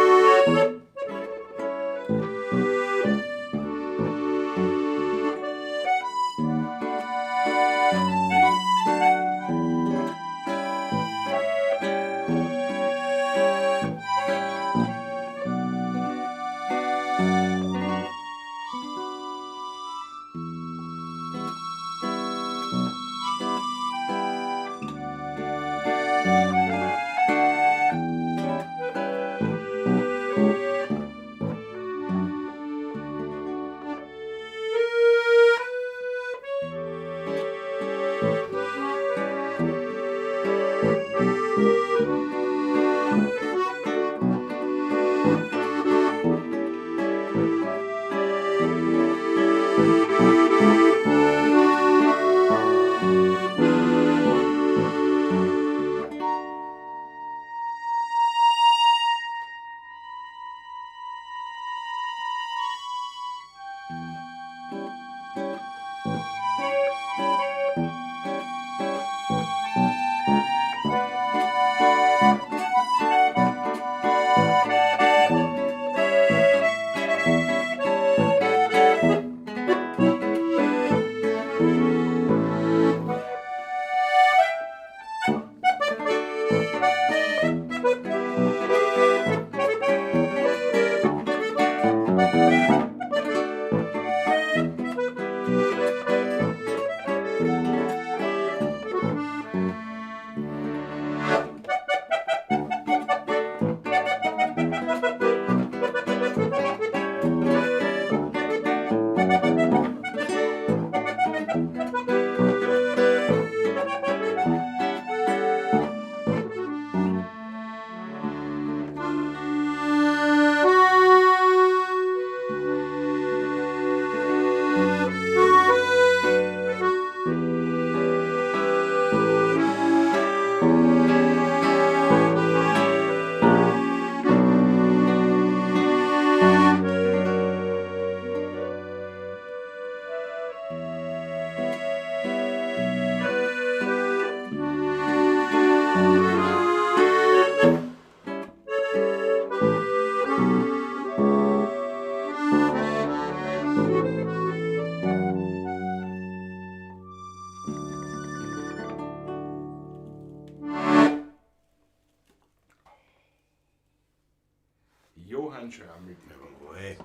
Johann Schrammel. Jawohl. Steht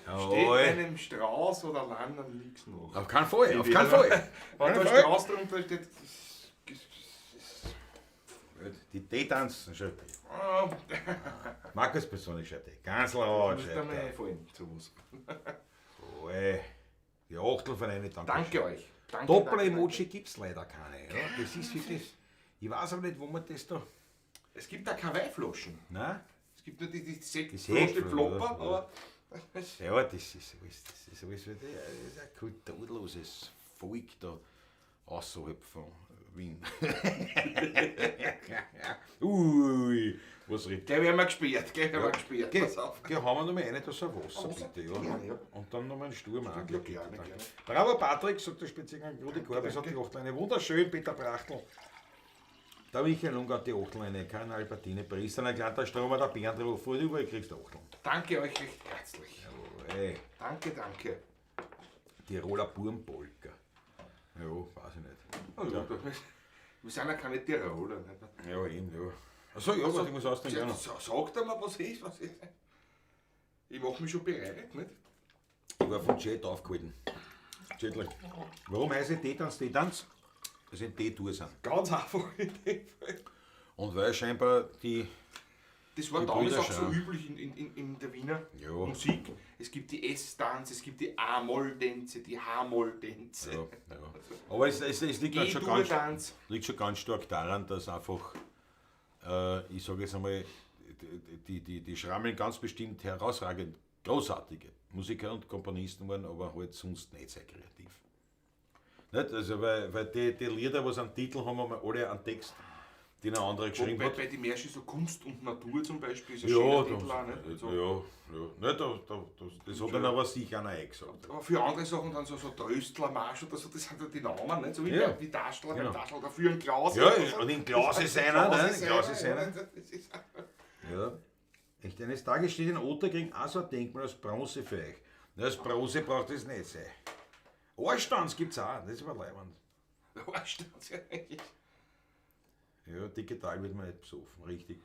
Jawohl. einem Strauß oder Landern nichts nach. Auf keinen Fall, auf keinen Fall. Wenn da Keinen Fall. Strauß drunter steht, Die die tanzen schon. ah, Markus persönlich schon. Ganz laut. muss da mal einfallen, sowas. Jawohl. Die Achtel von einer danke. Danke euch. Danke, Doppel-Emoji gibt es leider keine. Ja? Das ist wirklich. Ich weiß aber nicht, wo man das da. Es gibt auch keine Weinflaschen. Nein? Es gibt nur die Sektflasche, Sektflasche, Flopper, ja. aber Ja, das ist alles, das ist alles, das ist ein kulturloses Volk da außerhalb von Wien. Ui, was redet. gleich werden wir gesperrt, gleich werden wir gesperrt. Geh, Pass auf. geh, haben wir noch mal eine Tasse Wasser, Wasser? bitte. Ja. Gerne, ja. Und dann noch mal einen Sturm auch ja, gleich, bitte, gerne, danke. gerne. Bravo Patrick, sagt der Spaziergang Rudi Korbis hat die Achtleine. Wunderschön, Peter Brachtl. Der Michael Lung hat die Achtleine, kein Albertine Priester, ein glatter Stromer, der Bernd drauf, überall kriegst du Achteln. Danke euch recht herzlich. Jawohl. Danke, danke. Tiroler Burmpolka. Ja, weiß ich nicht. Oh, ja. Wir sind ja keine Tiroler. Nicht? Ja, eben, ja. Achso, ja, warte, ich muss austrinken. Also, Sag doch mal, was ist, was ist. Ich mach mich schon bereit, nicht? Ich war vom Jet aufgehalten. Jetlag. Warum heiße ich T-Tanz T-Tanz? Das sind T-Tour sind. Ganz einfach in dem Fall. Und weil scheinbar die. Das war Die damals Brüder auch so schon. üblich in der Wiener Ja. Musik. Es gibt die S-Tanz, es gibt die A-Moll-Tänze, die H-Moll-Tänze. Ja, ja. Aber es liegt, halt schon ganz, G-Dur-Tanz. liegt schon ganz stark daran, dass einfach, ich sage jetzt einmal, die Schrammeln ganz bestimmt herausragend großartige Musiker und Komponisten waren, aber halt sonst nicht sehr kreativ. Nicht? Also, weil die Lieder, was einen Titel haben, haben alle einen Text, den ein anderer geschrieben Wobei hat. bei den Märchen so Kunst und Natur zum Beispiel ist ein Ja, schöner da, Titel auch, nicht? So. ja, ja. Nicht, das hat dann aber sicher einer eingesagt. Aber für andere Sachen dann so Tröstlermarsch oder so, das sind ja die Namen, nicht? So wie, Ja. wie Taschler, Genau. beim Taschler oder für einen Klaus. Ja, oder so. und in Klaus ist einer, ne? In Klaus ist ja, einer. das ist- Ja. Echt, eines Tages steht in Otterkring auch so ein Denkmal aus Bronze für euch. Na, aus Bronze braucht es nicht sein. Arschtanz gibt's auch, das ist aber leibend. Arschtanz, ja, eigentlich. Ja, digital wird man nicht besoffen, richtig.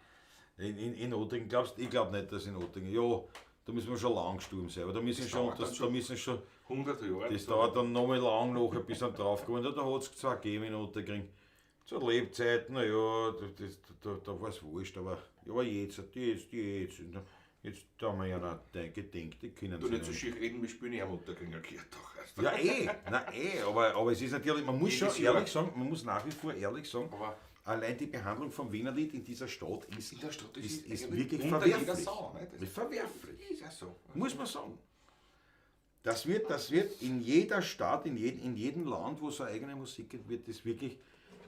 In Ottingen, glaubst ich glaube nicht, dass in Ottingen, ja, da müssen wir schon lang gestorben sein, aber da müssen Das schon, dauert das, dann da schon. müssen schon, 100 Jahre. das dauert dann nochmal lang nachher, bis dann draufgekommen. Da hat es zwar gegeben in Otterkring. Zur Lebzeit, naja, da war es wurscht, aber, ja, aber jetzt da haben wir ja noch gedenkt, die können Du sich nicht so nicht. schier reden, wir spielen ja am Otterkringer Kirchtag. Also. Ja, eh, na eh, aber es ist natürlich, man muss schon Jedes Jahr. ehrlich sagen, man muss nach wie vor ehrlich sagen, Aber allein die Behandlung vom Wienerlied in dieser Stadt ist, in der Stadt das ist eigentlich wirklich unter jeder verwerflich. Sau, nicht? Das Ist verwerflich, ist ja so. muss man sagen. Das wird in jeder Stadt, in jedem Land, wo es eine eigene Musik gibt, wird das wirklich,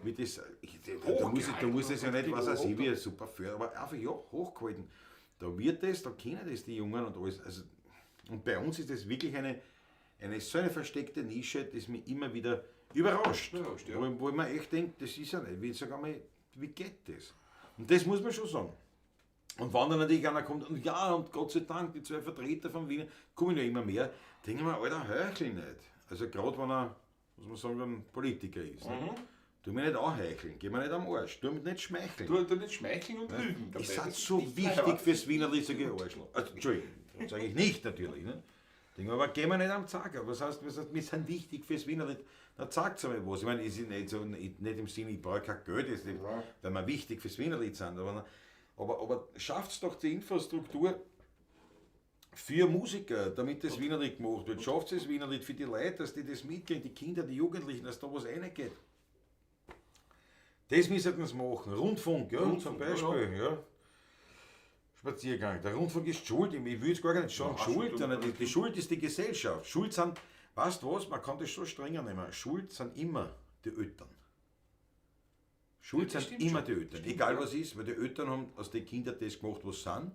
wird das, ich, da muss es ja nicht, was weiß ich, wie super für, aber einfach, ja, hochgehalten. Da wird das, da kennen das die Jungen und alles. Also, und bei uns ist das wirklich eine so eine versteckte Nische, das mich immer wieder überrascht. Überrascht, ja. Wo ich mir echt denke, das ist ja nicht, wie, sag einmal, wie geht das? Und das muss man schon sagen. Und wenn dann natürlich einer kommt, und ja, und Gott sei Dank, die zwei Vertreter von Wien, kommen ja immer mehr, denke ich mir, Alter, heuchel nicht. Also gerade wenn er, muss man sagen, ein Politiker ist. Ne? Tu mir nicht anheucheln, geh mir nicht am Arsch, tu mir nicht schmeicheln. Du nicht schmeicheln und lügen dabei. Ist das Das so ist nicht wichtig leibend. fürs Wienerlied, sag ich Arschloch. Also, Entschuldigung, das sage ich nicht natürlich. Ne? Denke mir, aber gehen wir nicht am Zager. Was heißt, wir sind wichtig fürs Wienerlied? Na, sagt's einmal was. Ich meine, es ist nicht, so, nicht im Sinne, ich brauche kein Geld, das ist nicht, weil wir wichtig fürs Wienerlied sind. Aber schafft's doch die Infrastruktur für Musiker, damit das Wienerlied gemacht wird. Schafft das Wienerlied für die Leute, dass die das mitkriegen, die Kinder, die Jugendlichen, dass da was reingeht. Das müssen sie machen. Rundfunk, ja, Rundfunk, zum Beispiel. Ja. Spaziergang. Der Rundfunk ist schuld. Ich will es gar nicht sagen, Ja, schuld, schuld, sondern die Schuld ist die Gesellschaft. Schuld sind, weißt du was, man kann das schon strenger nehmen. Schuld sind immer die Eltern. Schuld Ja, das sind stimmt immer schon. die Eltern. Stimmt, Egal ja. was ist, weil die Eltern haben aus den Kindern das gemacht, was sie sind.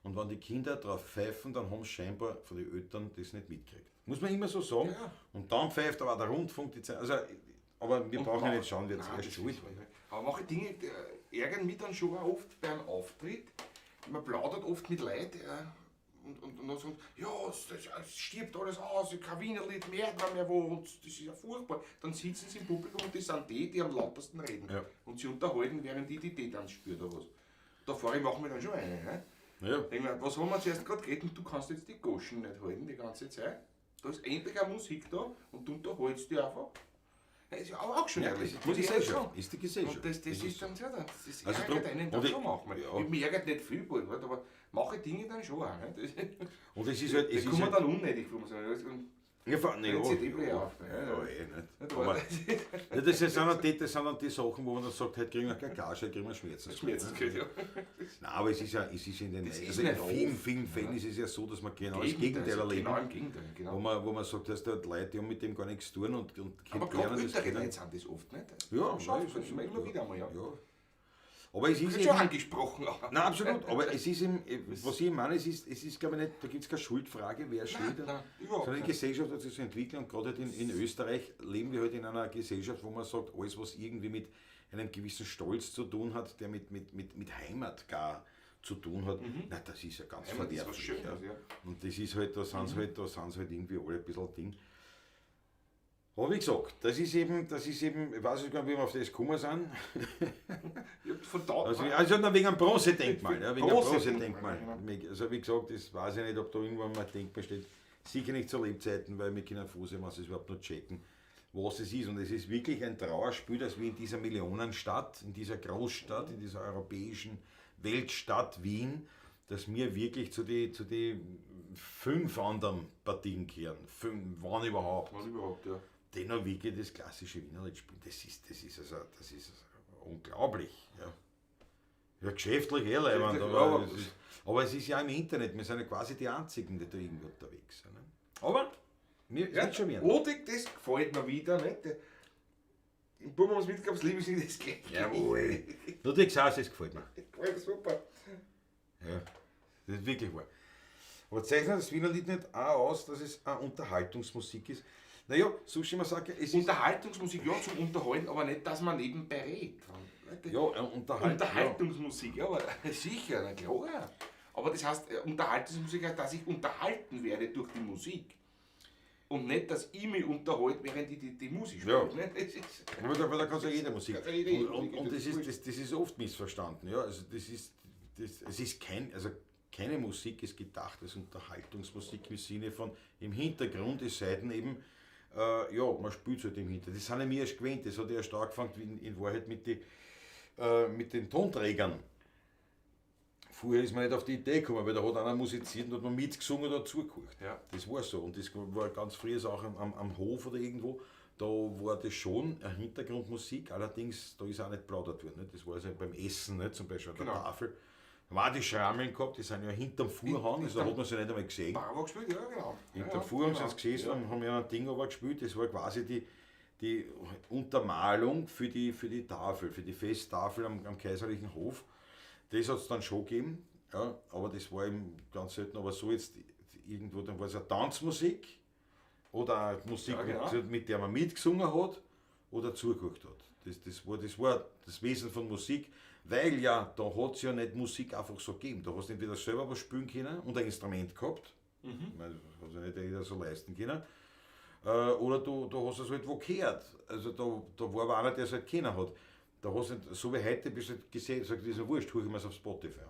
Und wenn die Kinder drauf pfeifen, dann haben sie scheinbar von den Eltern das nicht mitgekriegt. Muss man immer so sagen. Ja. Und dann pfeift aber auch der Rundfunk die Zeit. Also, aber wir Und brauchen ja mach- nicht schauen, wer Nein, zuerst das schuld ist wahr. Aber manche Dinge ärgern mich dann schon auch oft beim Auftritt. Man plaudert oft mit Leuten und dann sagen sie, ja, es stirbt alles aus, kein Wienerlied merkt man mehr wo und das ist ja furchtbar. Dann sitzen sie im Publikum und das sind die, die am lautesten reden. Ja. Und sie unterhalten, während ich die Tee spürt oder was. Da fahre ich, mache mir dann schon eine. Ne? Ja. Denk mir, was haben wir zuerst gerade geredet und du kannst jetzt die Goschen nicht halten die ganze Zeit. Da ist endlich eine Musik da und du unterhältst die einfach. Ja, ist ja auch schon Ja, ehrlich. das ist die Muss ich ehrlich Gesellschaft. sagen. Ist die Gesellschaft. Und das Das ist ist dann so, das Also ärgert drum- einen dann und ich- schon manchmal. ja. Ich mich ärgert nicht viel, bald, aber manche Dinge dann schon auch. Ne? Das, Und es ist halt. da Es ist kommen halt, dann unnötig vor. muss man sagen. ja, vor, na, ja, Wenn sie die ja, auf, ne? ja, eh nicht. Nicht Aber, wahr? ja, das sind dann die, das sind dann die Sachen, wo man dann sagt, heute kriegen wir keine Gage, heute kriegen wir Schmerzensgeld. Schmerzensgeld, ja. Nein, aber es ist ja, es ist in den, Das ist also in nicht vielen, oft. vielen Fällen ist es ja so, dass man genau das Gegenteil erleben. Genau im Gegenteil, genau. Wo man sagt, dass da Leute, die haben mit dem gar nichts zu tun und Aber lernen gerade das ältere kennen. Leute sind das oft, nicht? Ja, Schon, nein, das ist immer ja. wieder einmal, ja. Ja. Aber es ist Wird schon eben, angesprochen. auch. nein, absolut. Aber es ist eben, was ich meine, es ist glaube ich nicht, da gibt es keine Schuldfrage, wer schuld Nein, hat. nein, überhaupt Sondern die nicht. Gesellschaft hat sich so entwickelt und gerade halt in Österreich leben wir halt in einer Gesellschaft, wo man sagt, alles, was irgendwie mit einem gewissen Stolz zu tun hat, der mit Heimat gar zu tun hat, na, das ist ja ganz Mhm. Heimat ist was verwerflich. Schönes, ja. ja. Mhm. Und das ist halt, da sind halt irgendwie alle ein bisschen Ding. Aber wie gesagt, das ist eben, ich weiß nicht gar nicht, wie wir auf das gekommen sind. Ja, von da, Also na, wegen einem Bronzedenkmal. Ja, wegen einem Bronzedenkmal, Bronzedenkmal. Also wie gesagt, das weiß ich nicht, ob da irgendwann mal ein Denkmal steht. Sicher nicht zu Lebzeiten, weil wir können froh sein, wenn sie es überhaupt noch checken, was es ist. Und es ist wirklich ein Trauerspiel, dass wir in dieser Millionenstadt, in dieser Großstadt, in dieser europäischen Weltstadt Wien, dass wir wirklich zu die fünf anderen Partien kehren. Fünf, wann überhaupt. Was überhaupt, ja. Die noch wirklich das klassische Wienerlied spielen. Das ist also unglaublich. Ja. Ja, geschäftlich eh leibend, Geschäftlich, aber, ja, aber- es ist ja im Internet, wir sind ja quasi die Einzigen, die da irgendwie unterwegs sind. Ne? Aber mir Ja, wird schon werden. Odig, das gefällt mir wieder, nicht? Im Burm haben's mitgehabt, das liebe ich nicht, das geht. Jawohl. Nur die Gsaß, das gefällt mir. Gefällt mir super. Ja, das ist wirklich wahr. Aber zeichnet das Wienerlied nicht auch aus, dass es eine Unterhaltungsmusik ist? Naja, Sushi Masake, es ist. Unterhaltungsmusik, ja, zum Unterhalten, aber nicht, dass man nebenbei redet. Nicht? Ja, Unterhaltungsmusik, ja, aber sicher, na klar. Aber das heißt, Unterhaltungsmusik heißt, dass ich unterhalten werde durch die Musik. Und nicht, dass ich mich unterhalte, während ich die Musik spiele. Ja. Ne? Das ist, Aber da kannst du ja jede Musik. Kannst ja jede Und, Musik, und, und das das, ist ist, wurscht. das ist oft missverstanden. Ja? Also das ist, das, es ist kein, also keine Musik ist gedacht als Unterhaltungsmusik im Sinne von im Hintergrund, es sei denn eben, ja, man spielt halt im Hintergrund. Das sind ja mir erst gewöhnt, das hat ja erst angefangen in Wahrheit mit den Tonträgern. Früher ist man nicht auf die Idee gekommen, weil da hat einer musiziert und hat man mitgesungen oder zugehört. Ja. Das war so. Und das war ganz früher auch am Hof oder irgendwo. Da war das schon eine Hintergrundmusik, allerdings, da ist auch nicht plaudert worden. Nicht? Das war also beim Essen, nicht? Zum Beispiel an der Genau. Tafel. Haben auch die Schrammeln gehabt, die sind ja hinterm Vorhang, also da hat man sie nicht einmal gesehen. Bravo gespielt, ja, genau. Hinterm ja, Vorhang genau. sind sie gesessen und haben ja ein Ding aber gespielt, das war quasi die Untermalung für die Tafel, für die Festtafel am kaiserlichen Hof. Das hat es dann schon gegeben, ja, aber das war eben ganz selten, aber so jetzt irgendwo, dann war es ja Tanzmusik oder Musik, Ja, genau. mit der man mitgesungen hat oder zugeguckt hat. Das war das Wesen von Musik, weil ja, da hat es ja nicht Musik einfach so gegeben. Da hast du entweder selber was spielen können und ein Instrument gehabt, ich meine, das hat sich nicht jeder so leisten können, oder du hast es halt wo gehört. Also da war aber einer, der es halt kennen hat. Da hast du nicht, so wie heute bist du halt gesehen, sagt, das ist ja wurscht, hol ich mir's auf Spotify an.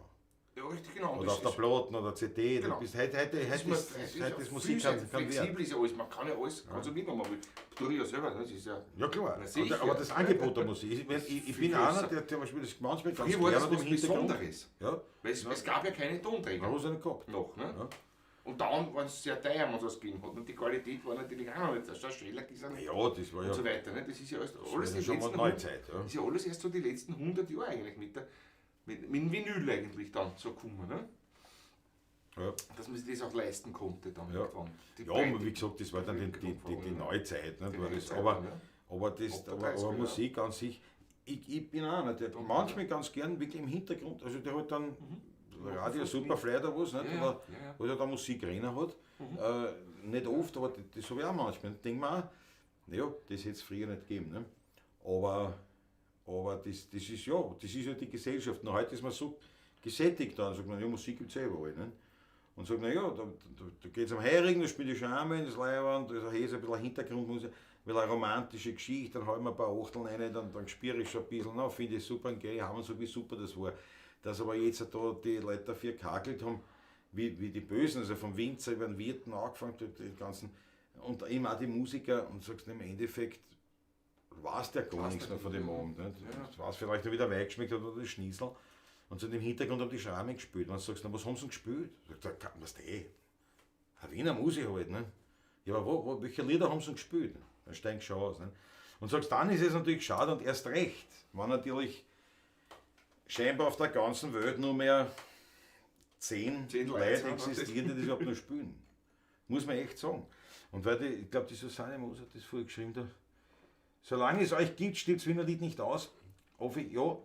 Ja, richtig, genau. Und Oder das auf der ist- Platten oder CD. Genau. Du bist heute ist Musik viel kein Wert. flexibel ist ja alles, man kann ja alles konsumieren, wenn man will. Tue ich ja selber, das ist ja. Ja klar, Na, sicher. aber das Angebot der Musik. Ich bin einer, der zum Beispiel das manchmal ganz Früher war das gerne was im Hintergrund. Besonderes. Ja, Weil es gab ja keine Tonträger. man hat es nicht gehabt. Noch, ne? Ja. Und dann waren es sehr teuer, wenn es was gegeben hat. Und die Qualität war natürlich auch noch nicht. Das Schellack ist auch nicht. Ja, das war Und ja so weiter. Ne? Das ist ja alles, das alles war die schon mal letzten Neuzeit. Ja. ist ja alles erst so die letzten 100 Jahre eigentlich mit dem Vinyl eigentlich dann so gekommen, ne? Ja. Dass man sich das auch leisten konnte dann Ja. irgendwann. Die Ja, Breite- aber wie gesagt, das war dann die Neuzeit. Ne? Die War das, Neuzeit aber, dann, ja. aber, das, Ab der aber, 30er, aber ja. Musik an sich, ich bin auch einer, der manchmal ganz gern wirklich im Hintergrund, also der hat dann Radio Superfly oder was, nicht? Ja, Oder, ja, ja. wo der da Musik rein hat. Nicht oft, aber das habe ich auch manchmal. Ich denke mir auch, naja, das hätte es früher nicht gegeben. Ne? Aber das ist ja, das ist ja die Gesellschaft. Und heute ist man so gesättigt da und sagt man, ja, Musik gibt es eh überall. Ne? Und sagt, naja, da geht es am Heurigen, da spielt die Schramme, das Leibwand, da ist ein bisschen Hintergrundmusik, ein bisschen eine romantische Geschichte, dann hauen wir ein paar Achteln rein, dann spüre ich schon ein bisschen, na, finde ich super und geil, haben wir so, wie super das war. Dass aber jetzt da die Leute dafür gekakelt haben, wie die Bösen, also vom Winzer über den Wirten angefangen, die ganzen, und eben auch die Musiker, und sagst im Endeffekt, weiß der gar nichts mehr von dem Abend. Nicht? Ja. Das weiß vielleicht, wie der Wein geschmeckt hat oder das Schnitzel. Und so im Hintergrund haben die Schramme gespielt. Und du sagst, na, was haben sie denn gespielt? Sagt er, was die? Eine Wiener Musik halt, ne? Ja, aber welche Lieder haben sie denn gespielt? Dann steigst du schon aus. Ne? Und sagst, dann ist es natürlich schade und erst recht, wenn natürlich scheinbar auf der ganzen Welt nur mehr 10 Leute existieren, die das überhaupt noch spielen. Muss man echt sagen. Und weil ich glaube, die Susanne Moser hat das vorher geschrieben, da, solange es euch gibt, stirbt das Wiener Lied nicht aus. Hoffe ich, ja,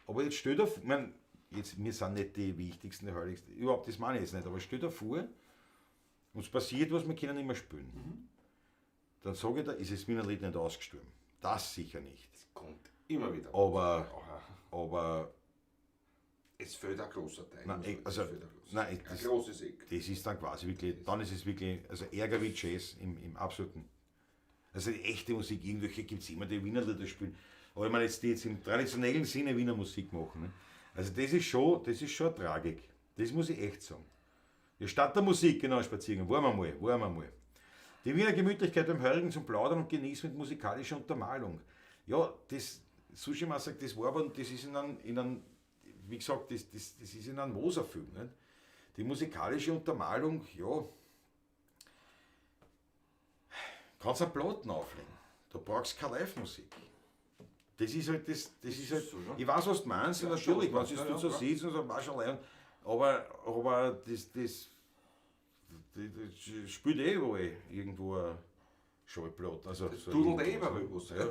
aber jetzt steht auf, ich mein, jetzt, wir sind nicht die wichtigsten, die heiligsten, überhaupt, das meine ich jetzt nicht, aber stell dir vor, uns passiert was, wir können nicht mehr spielen. Mhm. Dann sage ich da, ist das Wiener Lied nicht ausgestorben. Das sicher nicht. Es kommt immer wieder. Aber es fehlt ein großer Teil. Nein, also, also, nein, ein großes Eck. Das ist dann quasi wirklich, dann ist es wirklich, also Ärger wie Jazz im absoluten. Also die echte Musik, irgendwelche gibt es immer, die Wiener Lieder spielen. Aber ich meine, jetzt, die jetzt im traditionellen Sinne Wiener Musik machen. Ne? Also das ist schon eine Tragik. Das muss ich echt sagen. Ja, statt der Musik, genau, spazieren. Waren wir mal. Die Wiener Gemütlichkeit beim Heurigen zum Plaudern und Genießen mit musikalischer Untermalung. Ja, das, Sushi Man sagt, das war aber, das ist in einem, wie gesagt, das ist in einem Moser-Film. Nicht? Die musikalische Untermalung, ja, kannst du einen Platten auflegen. Da brauchst du keine Live-Musik. Das ist halt das ist halt, so, ja. Ich weiß, was du meinst, ja, natürlich, schon, wenn du so siehst und so, war schon allein, aber das spielt eh überall irgendwo eine Schallplatte. Also, das so dudelt eh überall was. Ja.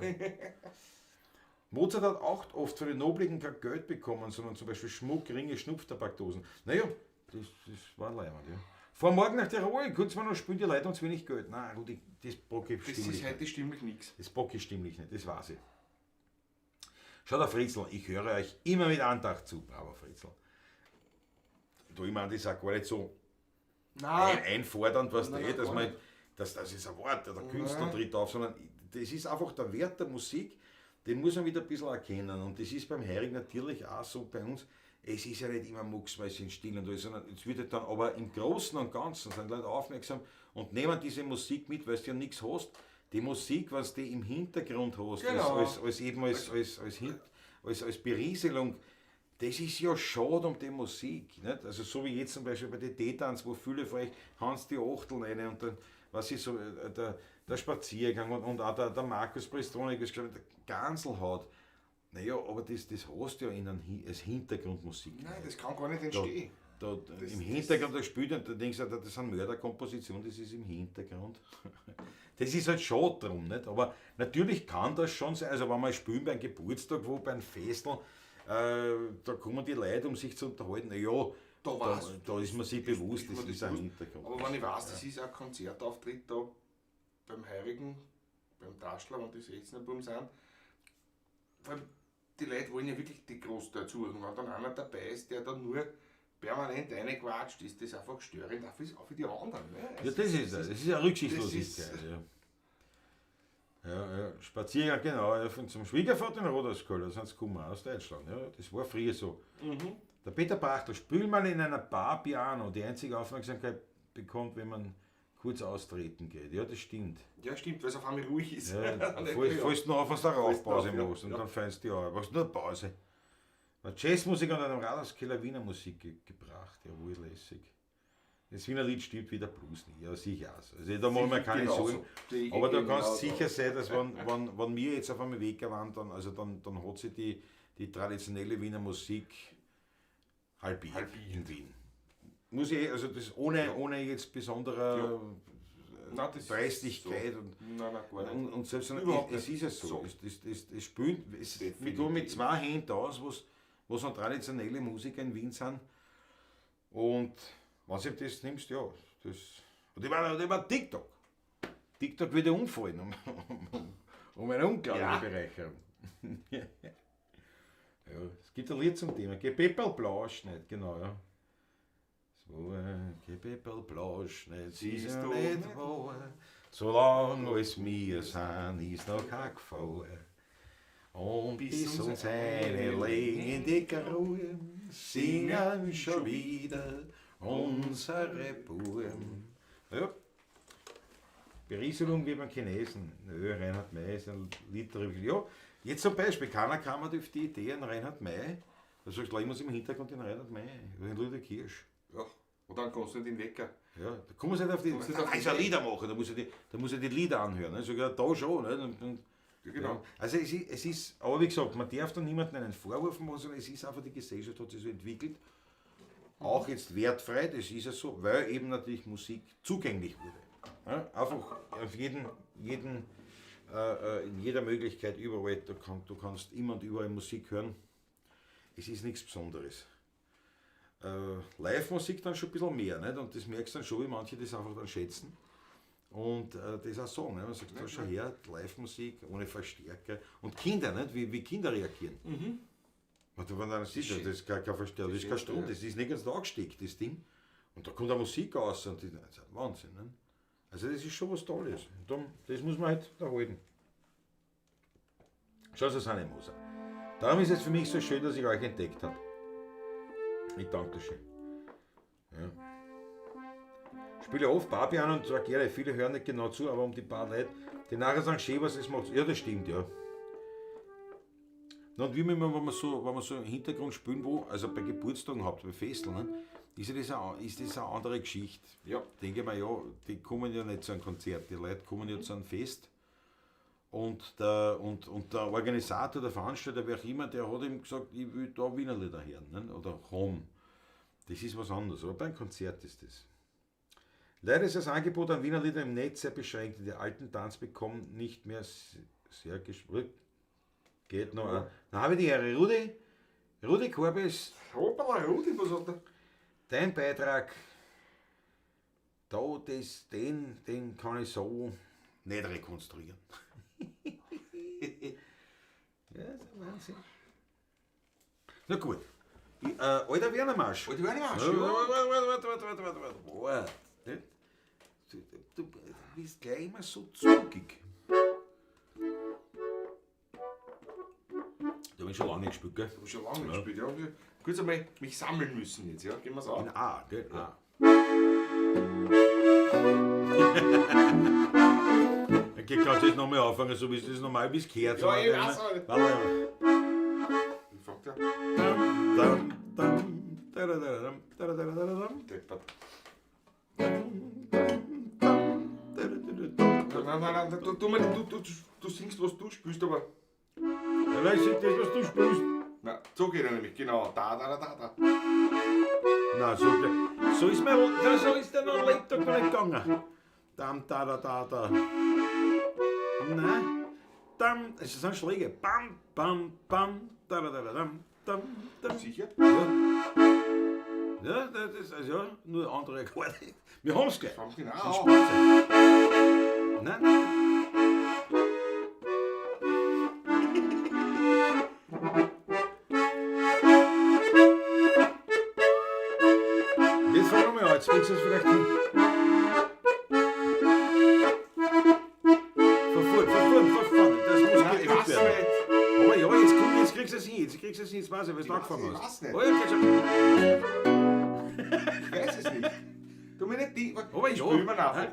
Mozart hat auch oft für die Nobligen kein Geld bekommen, sondern zum Beispiel Schmuck, Ringe, Schnupftabakdosen. Naja, das war leibend, ja. Vor morgen nach Tirol, kurz mal noch spielen die Leute uns wenig Geld. Nein, Rudi, das bock ich stimmlich. Das ist heute stimmlich nichts. Das bock ich stimmlich nicht, das weiß ich. Schau der Fritzl, ich höre euch immer mit Andacht zu. Bravo, Fritzl. Du, ich meine, das ist auch gar nicht so einfordernd, was nein, dass man, das ist ein Wort, der Künstler tritt auf, sondern das ist einfach der Wert der Musik, den muss man wieder ein bisschen erkennen. Und das ist beim Heurigen natürlich auch so bei uns. Es ist ja nicht immer mucksmäuschen still und alles, sondern es wird halt dann, aber im Großen und Ganzen sind Leute aufmerksam und nehmen diese Musik mit, weil du ja nichts hast. Die Musik, was du im Hintergrund hast, genau. als Berieselung, das ist ja schade um die Musik. Nicht? Also so wie jetzt zum Beispiel bei den Tetans, wo viele von euch Hans die Achteln rein und dann, was ist so, der Spaziergang und auch der Markus Prestonik, der Ganselhaut. Naja, aber das hast du ja in als Hintergrundmusik. Nein, das kann gar nicht entstehen. Da, im Hintergrund, da spielt und da denkst du, das sind Mörderkompositionen, das ist im Hintergrund. Das ist halt schon drum, nicht? Aber natürlich kann das schon sein, also wenn wir spielen beim Geburtstag, wo beim Festl, da kommen die Leute, um sich zu unterhalten, naja, da ist man sich bewusst, das ist ein Hintergrund. Aber wenn ich weiß, das ist ein Konzertauftritt da beim Heurigen, beim Taschler, wenn die 16er Buben sind, vor allem die Leute wollen ja wirklich die Großteil suchen. Wenn dann einer dabei ist, der dann nur permanent reinquatscht, ist das einfach störend, auch für die anderen. Ne? Also ja, das ist das ist eine Rücksichtslosigkeit. Ja. Ja, ja, Spaziergang, genau, ja, zum Schwiegervater in Roderskull, da sind sie gekommen aus Deutschland. Ja, das war früher so. Mhm. Der Peter Brachtl, spül mal in einer Bar Piano, die einzige Aufmerksamkeit bekommt, wenn man kurz austreten geht. Ja, das stimmt. Ja, stimmt, weil es auf einmal ruhig ist. Ja, fällst du noch auf, was der Rauchpause machst und dann feinst du die auch. Was nur Pause. Jazzmusik an einem Radhauskeller Wiener Musik gebracht, ja, wohl lässig. Das Wiener Lied stimmt wieder Blues nicht, ja sicher. Also da machen wir keine Sorgen. Aber da kannst du sicher sein, dass wenn wir jetzt auf einmal Weg waren, dann, also dann hat sich die traditionelle Wiener Musik halbiert in Wien. Muss ich, also das ohne jetzt besonderer Dreistigkeit so. Und, nein, gar nicht. Und selbst es ist ja so. Es spielt, wir tun mit zwei Händen aus, was an traditionelle Musiker in Wien sind. Und wenn du das nimmst, ja, das. Und ich war TikTok. TikTok würde umfallen, um eine unglaubliche Bereicherung. Ja, es gibt ein Lied zum Thema. Geh Plausch nicht, genau, ja. So, geh Plausch nicht, sie ist nicht wahr. Solange als wir sind, ist noch kein Gefahr. Und bis uns eine legen in dicker Ruhe, singen schon wieder unsere Buben. Ja. Berieselung wie beim Chinesen. Nö, Reinhard Mey ist ein Lied darüber. Ja, jetzt zum Beispiel, keiner kam auf die Idee an Reinhard Mey. Da sagst du, ich muss im Hintergrund den Reinhard Mey, den Ludwig Kirsch. Ja, oder an Konstantin Wecker. Ja, da kommen sie nicht auf die Idee. Da ist ein Lieder machen, da muss er die Lieder anhören. Ne? Sogar da schon. Ne? Und, ja, genau. Ja. Also es ist, aber wie gesagt, man darf da niemandem einen Vorwurf machen, sondern es ist einfach, die Gesellschaft hat sich so entwickelt. Auch jetzt wertfrei, das ist ja so, weil eben natürlich Musik zugänglich wurde. Ja, einfach auf jeden in jeder Möglichkeit, überall, du kannst immer und überall Musik hören. Es ist nichts Besonderes. Live-Musik dann schon ein bisschen mehr, nicht? Und das merkst du dann schon, wie manche das einfach dann schätzen. Und das auch sagen, ne? Man sagt, da schau her, Live-Musik ohne Verstärker. Und Kinder, nicht? Wie Kinder reagieren. Mhm. Und wenn dann siehst, das ist kein Verstärker, das ist kein Strom, das ist nicht ganz da angesteckt, das Ding. Und da kommt auch Musik raus und das ist ein Wahnsinn. Ne? Also das ist schon was Tolles. Und dann, das muss man halt da halten. Schau, Susanne Moser. Darum ist es für mich so schön, dass ich euch entdeckt habe. Ich danke schön. Ja. Spiele oft Barbian und zwar gerne, viele hören nicht genau zu, aber um die paar Leute, die nachher sagen, schön, was es macht. Ja, das stimmt, ja. Na, und wie wenn man so im Hintergrund spielen, wo, also bei Geburtstagen habt, bei Festeln, ne, ist ja das eine andere Geschichte. Ja. Denke ich mir, ja, die kommen ja nicht zu einem Konzert, die Leute kommen ja zu einem Fest. Und der Organisator, der Veranstalter, wer auch immer, der hat ihm gesagt, ich will da Wiener Lieder hören, ne? Oder Rom. Das ist was anderes, aber beim Konzert ist das. Leider ist das Angebot an Wiener Lieder im Netz sehr beschränkt. Die alten Tanz bekommen nicht mehr sehr gespräch. Geht noch. Ja. Dann habe ich die Ehre. Rudi Korbes. Hoppala, Rudi, was hat der? Dein Beitrag, da, das, den kann ich so nicht rekonstruieren. Ja, das ist ein Wahnsinn. Na gut. Alter Werner Marsch. Alter Werner Marsch, ja. Warte. Du bist gleich immer so zugig. Da habe ich schon lange nicht gespielt, gell? Ich habe schon lange nicht gespielt, ja. Kurz einmal mich sammeln müssen jetzt, ja? Gehen wir's an. In A, gell? A. Okay, kannst du jetzt nochmal anfangen, so wie du das normal bis gehört. Ja, ich weiß auch nicht. Wie fängt der? Dam, dam, dam, dam, dam, Deppert. Nein, nein, nein, du singst, was du spielst, aber... Ja. Nein, das ist das, was du spielst. Na, so geht er nämlich, genau. Da, da, da, da, da. Nein, so ist mir, so ist der noch Lebtag noch nicht gegangen. Dam, da, da, da, da. Nein. Dam, es sind Schläge. Bam, bam, bam, da, da, da, da, dam, dam, dam. Sicher? Ja. Ja, das ist, also, ja, nur andere Akkorde. Wir haben's gleich. Fang genau. Nein, nein. Jetzt fangen wir an, jetzt kriegst du es vielleicht hin. Verfahren, das muss Nein, ich geübt weiß werden. nicht. Aber ja, jetzt, komm, jetzt kriegst du es hin, jetzt kriegst du es hin, jetzt weiß ich, was du angefangen ich hast. weiß nicht. Oh, ja, kriegst du- Ich weiß es nicht. Du mir nicht die. Aber ja. Spül mir nach.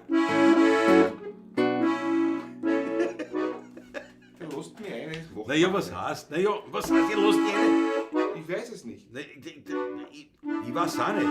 Du lässt mich ein. das macht Naja, man was nicht. heißt? Naja, was heißt, ich lass dich rein? Ich weiß es nicht. Nein, ich weiß auch nicht.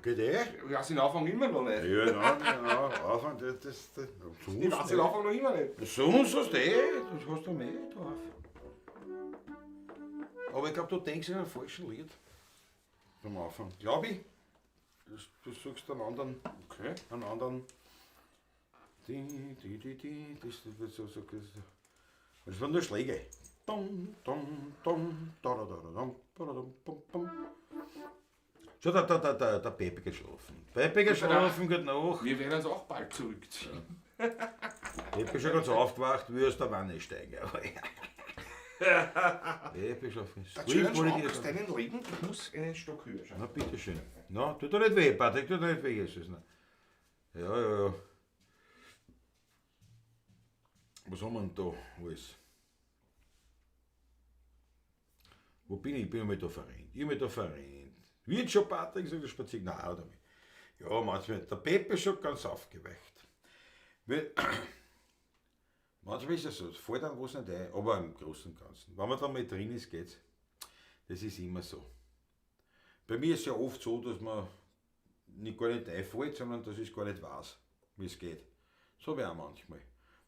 Geht eh? Ich weiß den Anfang immer noch nicht. Ja, nein, genau. Anfang, das, Ich weiß den Anfang noch immer nicht. Sonst hast du eh, das hast du mehr drauf. Aber ich glaube, du denkst in einem falschen Lied. Am Anfang. Glaube ich. Du suchst einen anderen. Okay. Einen anderen. Die, die, die, die, das wird so, so, das, das waren nur Schläge. Dong, dong, dong, da, da, da, da, dong, da, da, dong, bum, bum. Schon der Pepe geht schlafen. Pepe geht schlafen, gute Nacht. Wir werden uns auch bald zurückziehen. Ja. Pepe ist schon ganz aufgewacht, wie aus der Wanne steigen. Pepe schlafen. Der Schönen aus deinem Leben, ich muss einen Stock höher schauen. Na, bitteschön. Na, tut dir nicht weh, Patrick, tut dir nicht weh, Jesus. Na. Ja, ja, ja. Was haben wir denn da alles? Wo bin ich? Ich bin einmal da verrennt. Ich bin da verrennt. Wird schon Patrick, sagt der Spaziergang. Nein, oder mich. Ja, manchmal. Der Pepe ist schon ganz aufgeweicht. Manchmal ist es so, es fällt einem was nicht ein, aber im Großen und Ganzen. Wenn man da mal drin ist, geht's. Das ist immer so. Bei mir ist es ja oft so, dass man nicht gar nicht einfällt, sondern dass ich es gar nicht weiß, wie es geht. So habe ich auch manchmal.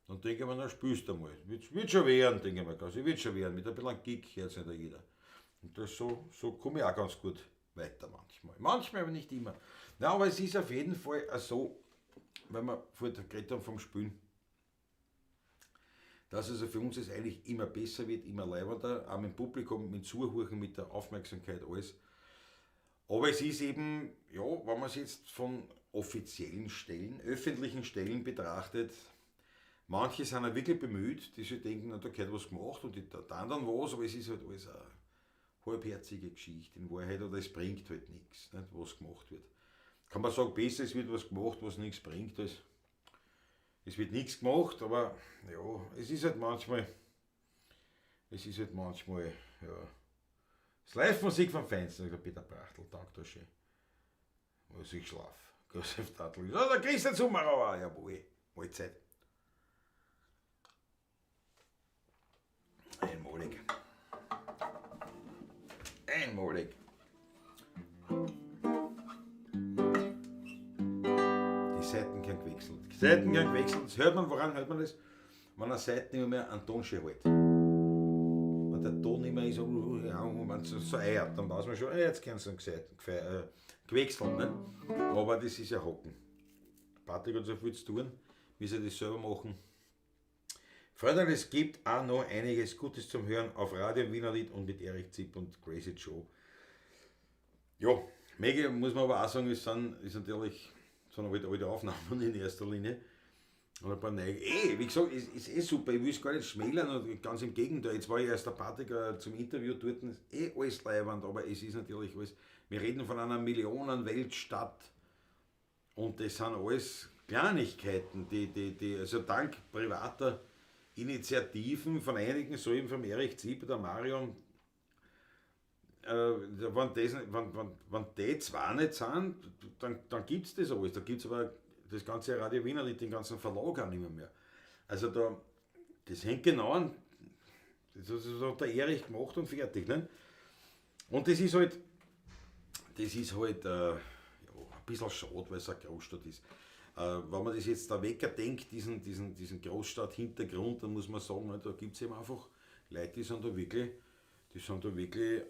Dann denke ich mir, na spürst du mal. Wird schon werden, denke ich mir, quasi. Wird schon werden. Mit ein bisschen Kick hört es nicht jeder. Und das so komme ich auch ganz gut weiter manchmal. Manchmal, aber nicht immer. Na, aber es ist auf jeden Fall so, weil wir vorher geredet haben vom Spielen, dass also für uns es eigentlich immer besser wird, immer leibender, auch mit dem Publikum, mit dem Zuhören, mit der Aufmerksamkeit, alles. Aber es ist eben, ja, wenn man es jetzt von offiziellen Stellen, öffentlichen Stellen betrachtet, manche sind ja wirklich bemüht, die sich denken, na, da gehört was gemacht und die tun dann was, aber es ist halt alles eine halbherzige Geschichte in Wahrheit oder es bringt halt nichts, nicht, was gemacht wird. Kann man sagen, besser es wird was gemacht, was nichts bringt, als es wird nichts gemacht, aber ja, es ist halt manchmal, ja. Das Live-Musik vom Feinsten, sagt der Peter Brachtl, danke da schön. Was ich schlaf. Josef Tatl. Ja, der Christian Summerer, jawohl, Mahlzeit. Einmalig. Einmalig. Die Seiten können gewechselt. Die Seiten können gewechselt. Das hört man, woran hört man das? Wenn eine Seite nicht mehr einen Ton schön hält. Wenn der Ton nicht mehr ist, wenn es so eiert, dann weiß man schon, jetzt können sie gewechselt. Ne? Aber das ist ja Hocken. Patrick hat so viel zu tun, müssen das selber machen. Freunde, es gibt auch noch einiges Gutes zum Hören auf Radio Wienerlied und mit Erich Zipp und Crazy Joe. Ja, mega, muss man aber auch sagen, es sind, ist natürlich sind halt alte Aufnahmen in erster Linie. Und ein paar neue. Wie gesagt, es ist eh super, ich will es gar nicht schmälern, und ganz im Gegenteil. Jetzt war ich erst der Patrick zum Interview dort, ist eh alles leibend, aber es ist natürlich alles. Wir reden von einer Millionen-Weltstadt und das sind alles Kleinigkeiten, die also dank privater Initiativen von einigen, so eben vom Erich Zipp, der Marion, wenn die zwei nicht sind, dann gibt es das alles. Da gibt es aber das ganze Radio Wienerlied, den ganzen Verlag auch nicht mehr. Also da, das hängt genau an, das hat der Erich gemacht und fertig. Ne? Und das ist halt ja, ein bisschen schade, weil es eine Großstadt ist. Wenn man das jetzt da wegdenkt, diesen Großstadt-Hintergrund, dann muss man sagen, ne, da gibt es eben einfach Leute, die sind da wirklich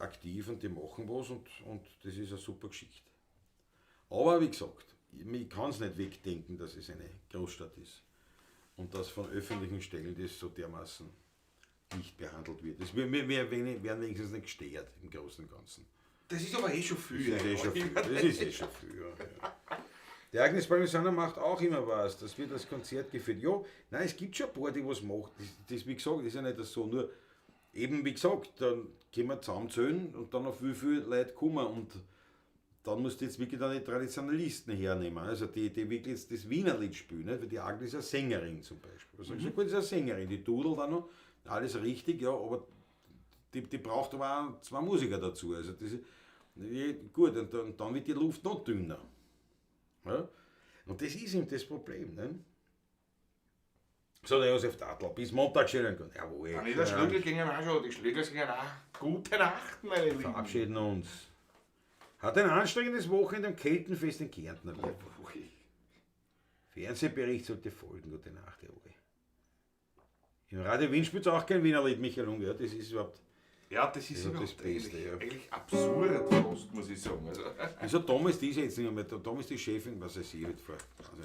aktiv und die machen was und das ist eine super Geschichte. Aber wie gesagt, ich kann es nicht wegdenken, dass es eine Großstadt ist und dass von öffentlichen Stellen das so dermaßen nicht behandelt wird. Das, wir werden wenigstens nicht gestört im Großen und Ganzen. Das ist aber eh schon viel. Das ist eh schon viel. Das ist eh schon viel, ja. Der Agnes Palmisano macht auch immer was, das wird das Konzert geführt. Ja, nein, es gibt schon ein paar, die was machen. Das, wie gesagt, ist ja nicht so. Nur eben, wie gesagt, dann können wir zusammenzählen und dann auf wie viele Leute kommen. Und dann musst du jetzt wirklich dann die Traditionalisten hernehmen, also die wirklich jetzt das Wienerlied spielen, nicht? Weil die Agnes ist eine Sängerin zum Beispiel. Also, mhm. Gut, ist eine Sängerin, die dudelt auch noch, alles richtig, ja, aber die braucht aber auch zwei Musiker dazu. Also das ist, gut, und dann wird die Luft noch dünner. Ja? Und das ist eben das Problem. Ne? So, der Josef Tatl, bis Montag schönen guten. Jawohl. Dann der Schlögl gingen auch schon, die Schlögl gingen auch. Gute Nacht, meine Lieben. Verabschieden uns. Hat ein anstrengendes Wochenende am Keltenfest in Kärnten erlebt. Fernsehbericht sollte folgen. Gute Nacht, jawohl. Im Radio Wien spielt auch kein Wienerlied, Michael Unger. Ja, das ist überhaupt. Ja, das ist überhaupt das Beste, eigentlich, ja. Eigentlich absurd fast, muss ich sagen. Also, wieso damals die ist jetzt nicht mehr, damals die Chefin, was weiß ich, vor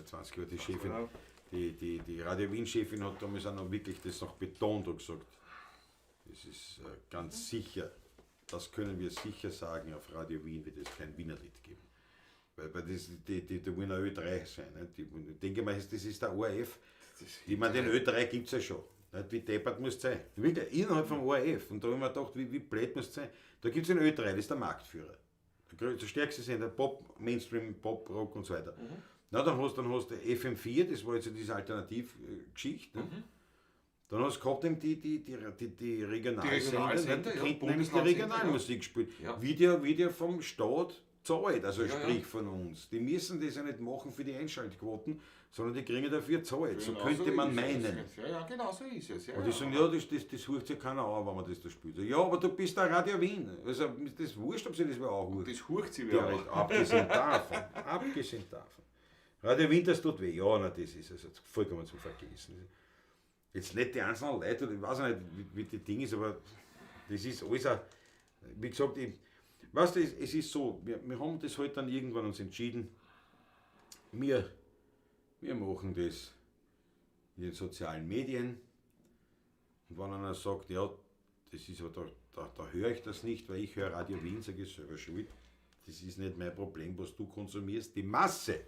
20 Jahren die Chefin, ja. die Radio Wien-Chefin hat damals auch noch wirklich das noch betont und gesagt, das ist ganz sicher, das können wir sicher sagen, auf Radio Wien wird es kein Wienerlied geben. Weil das, die wollen auch Ö3 sein. Nicht? Ich denke mal, das ist der ORF. Ich meine, den Ö3 gibt es ja schon. Nicht? Wie deppert muss es sein? Wirklich, innerhalb vom ORF. Und da habe ich mir gedacht, wie blöd muss es sein? Da gibt es den Ö3, das ist der Marktführer. Der stärkste Sender, Pop, Mainstream, Pop, Rock und so weiter. Mhm. Na, dann hast du FM4, das war jetzt diese Alternativgeschichte. Ne? Mhm. Dann hast du gehabt eben die Regionalsender, die könnten nämlich die Regionalmusik spielen. Ja. Wie der vom Staat zahlt, also ja, sprich ja. Von uns. Die müssen das ja nicht machen für die Einschaltquoten, sondern die kriegen dafür zahlt. So könnte so man meinen. Ja, ja, genau so ist es. Ja, und die sagen, ja, das hört sich keiner an, wenn man das da spielt. Ja, aber du bist der Radio Wien. Also das ist wurscht, ob sie das wer anhört. Das hört sich wer an. Abgesehen davon. Abgesehen davon. Radio Wien, das tut weh. Ja, na, das ist also vollkommen zu vergessen. Jetzt nicht die einzelnen Leute, ich weiß nicht, wie die Ding ist, aber das ist alles auch, wie gesagt, weißt du, es ist so, wir haben das halt dann irgendwann uns entschieden, wir Wir machen das in den sozialen Medien. Und wenn einer sagt, ja, das ist aber da höre ich das nicht, weil ich höre Radio Wien, sage ich, selber schuld. Das ist nicht mein Problem, was du konsumierst. Die Masse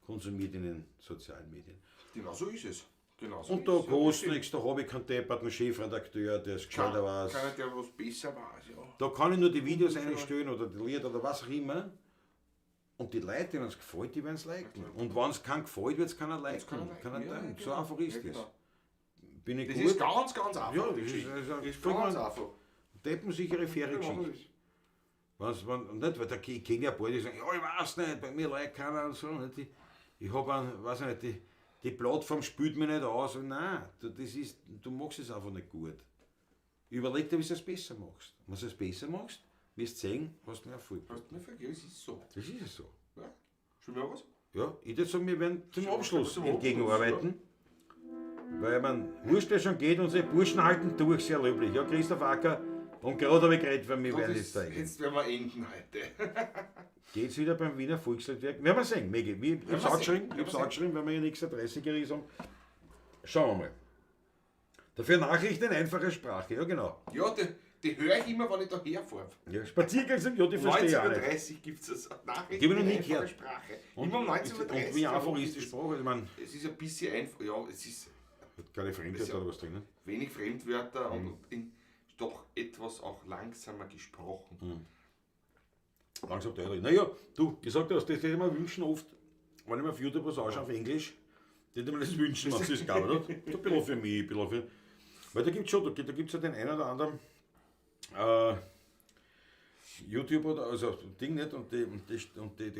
konsumiert in den sozialen Medien. Genau so ist es. Genau so Und da ist es. Ja, kostet nichts, da habe ich keinen depperten Chefredakteur, der es gescheiter weiß. Keiner, der was besser weiß, ja. Da kann ich nur die Videos einstellen oder die Lieder oder was auch immer. Und die Leute, denen es gefällt, die werden es liken. Und wenn es keinem gefällt, wird es keiner liken. Keiner liken. Keiner Ja, teilen. genau. So einfach ist Ja, das. genau. Bin ich Das gut? ist ganz, ganz einfach. Ja, die das ist- Geschichte. also Das ist vollkommen- ganz einfach. Deppensichere, faire Genau so Geschichte. ist es. Wenn's, wenn, nicht, weil da, ich kenne ja ein paar, die sagen, ja, ich weiß nicht, bei mir like keiner und so. Nicht? Ich habe einen, weiß ich nicht, die Plattform spült mich nicht aus. Und nein, du, das ist, du machst es einfach nicht gut. Überleg dir, wie du es besser machst. Wenn du es besser machst, wirst du sehen, hast du mehr Erfolg. Hast du mir vergessen, es ist so. Das ist ja so. Ja? Schon mal was? Ja, ich würde sagen, wir werden zum Abschluss zum Abschluss, entgegenarbeiten. Weil man, wurscht, wer schon geht, unsere Burschen halten durch, sehr löblich. Ja, Christoph Acker, und gerade habe ich geredet, weil wir werden Das jetzt ist, zeigen. jetzt werden wir enden heute. Geht's wieder beim Wiener Volksliedwerk? Werden wir sehen, Maggie. Ich hab's wir angeschrieben, sehen. ich hab's Werden wir angeschrieben, weil wir ja nächster 30er haben. Schauen wir mal. Dafür Nachrichten in einfacher Sprache, ja genau. Ja, die höre ich immer, wenn ich da herfahre. Ja, Spaziergang sind, ja, die verstehe ich auch nicht. 19.30 Uhr gibt es Nachrichten Die hab ich noch nie in einfacher gehört. Sprache. Und, immer um 19.30 Uhr. und wie einfach ist die Sprache? Ich meine, Es ist ein bisschen einfach, ja, es ist keine Fremdwörter oder was drin. Ne? wenig Fremdwörter und in, doch etwas auch langsamer gesprochen. Langsam deutlich. Naja, du, ich sag dir das, das hätte ich mir wünschen oft, wenn ich mir auf YouTube was anschaue auf Englisch, das hätte ich mir das wünschen, was es gab, oder? So ein bisschen für mich, ein bisschen für. Weil da gibt es schon, da gibt's ja den einen oder anderen YouTuber, oder, also Ding nicht, und die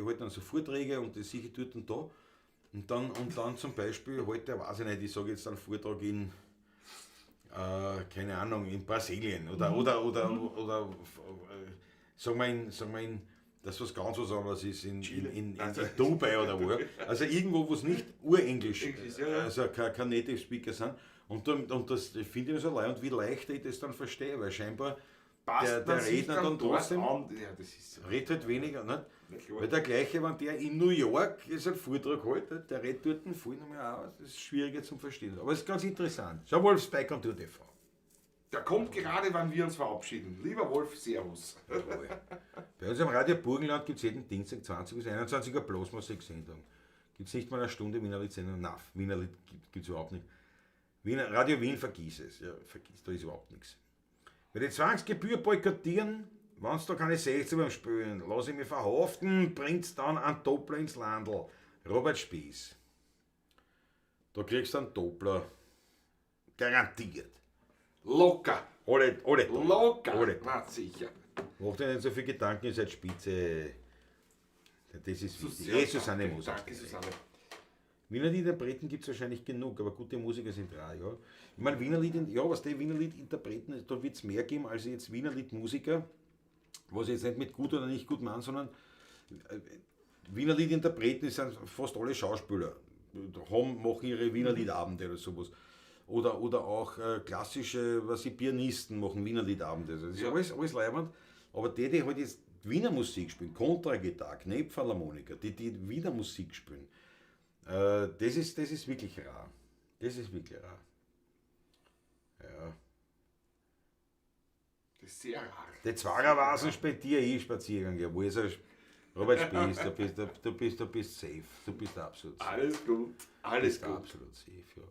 halten dann so Vorträge und die sicher dort und da. Und dann zum Beispiel heute, weiß ich nicht, ich sage jetzt einen Vortrag in, keine Ahnung, in Brasilien oder, oder sagen wir in, das was ganz was anderes ist, in Dubai oder wo. Also irgendwo, wo es nicht urenglisch, Englisch, ja, ja. also kein Native Speaker sind. Und das finde ich so leid und wie leicht ich das dann verstehe, weil scheinbar Passt der man sich Redner dann dort trotzdem an. Ja, das ist so. redet halt weniger. Nicht? Nicht klar. Weil der gleiche, wenn der in New York ist einen Vortrag hält, nicht? Der redet dort voll nochmal aus, das ist schwieriger zum Verstehen. Aber es ist ganz interessant. Schau, Wolf Spike on Tour TV. Der kommt gerade, wenn wir uns verabschieden. Lieber Wolf, Servus. Jawohl. Bei uns am Radio Burgenland gibt es jeden Dienstag 20 bis 21 Uhr Blasmusik-Sendung. Gibt es nicht mal eine Stunde Wiener Lied-Sendung? Nein, Wiener Lied gibt es überhaupt nicht. Wiener, Radio Wien, vergiss es. Ja, vergiss, da ist überhaupt nichts. Wenn die Zwangsgebühr boykottieren, wenn's da keine 16 beim Spülen, lass ich mich verhaften, bringt's dann einen Doppler ins Landl. Robert Spies. Da kriegst du einen Doppler. Garantiert. Locker. Alle Doppler. Locker. Alle. Na, sicher. Macht euch nicht so viel Gedanken, ihr seid Spitze. Das ist wichtig. Sehr Susanne danke, Moser. Danke, Susanne. Wiener Lied-Interpreten gibt es wahrscheinlich genug, aber gute Musiker sind rar, ja. Ich meine, Wiener Lied, ja, was die Wiener Lied-Interpreten, da wird es mehr geben als jetzt Wiener Lied-Musiker, was ich jetzt nicht mit gut oder nicht gut meine, sondern Wiener Lied-Interpreten sind fast alle Schauspieler, machen ihre Wiener Liedabende oder sowas. Oder auch klassische, was ich, Pianisten machen Wiener Liedabende. Also das ist Ja. alles leibend. Aber die halt jetzt Wiener Musik spielen, Kontragitarre, Knepfphilharmoniker, die Wiener Musik spielen, das ist wirklich rar. Das ist wirklich rar. Ja. Das ist sehr rar. Die Zwarer spielt dir eh Spaziergang, jawohl. Also, Robert Spies, du bist safe. Du bist absolut safe. Alles gut. Alles Bist gut. absolut safe, ja.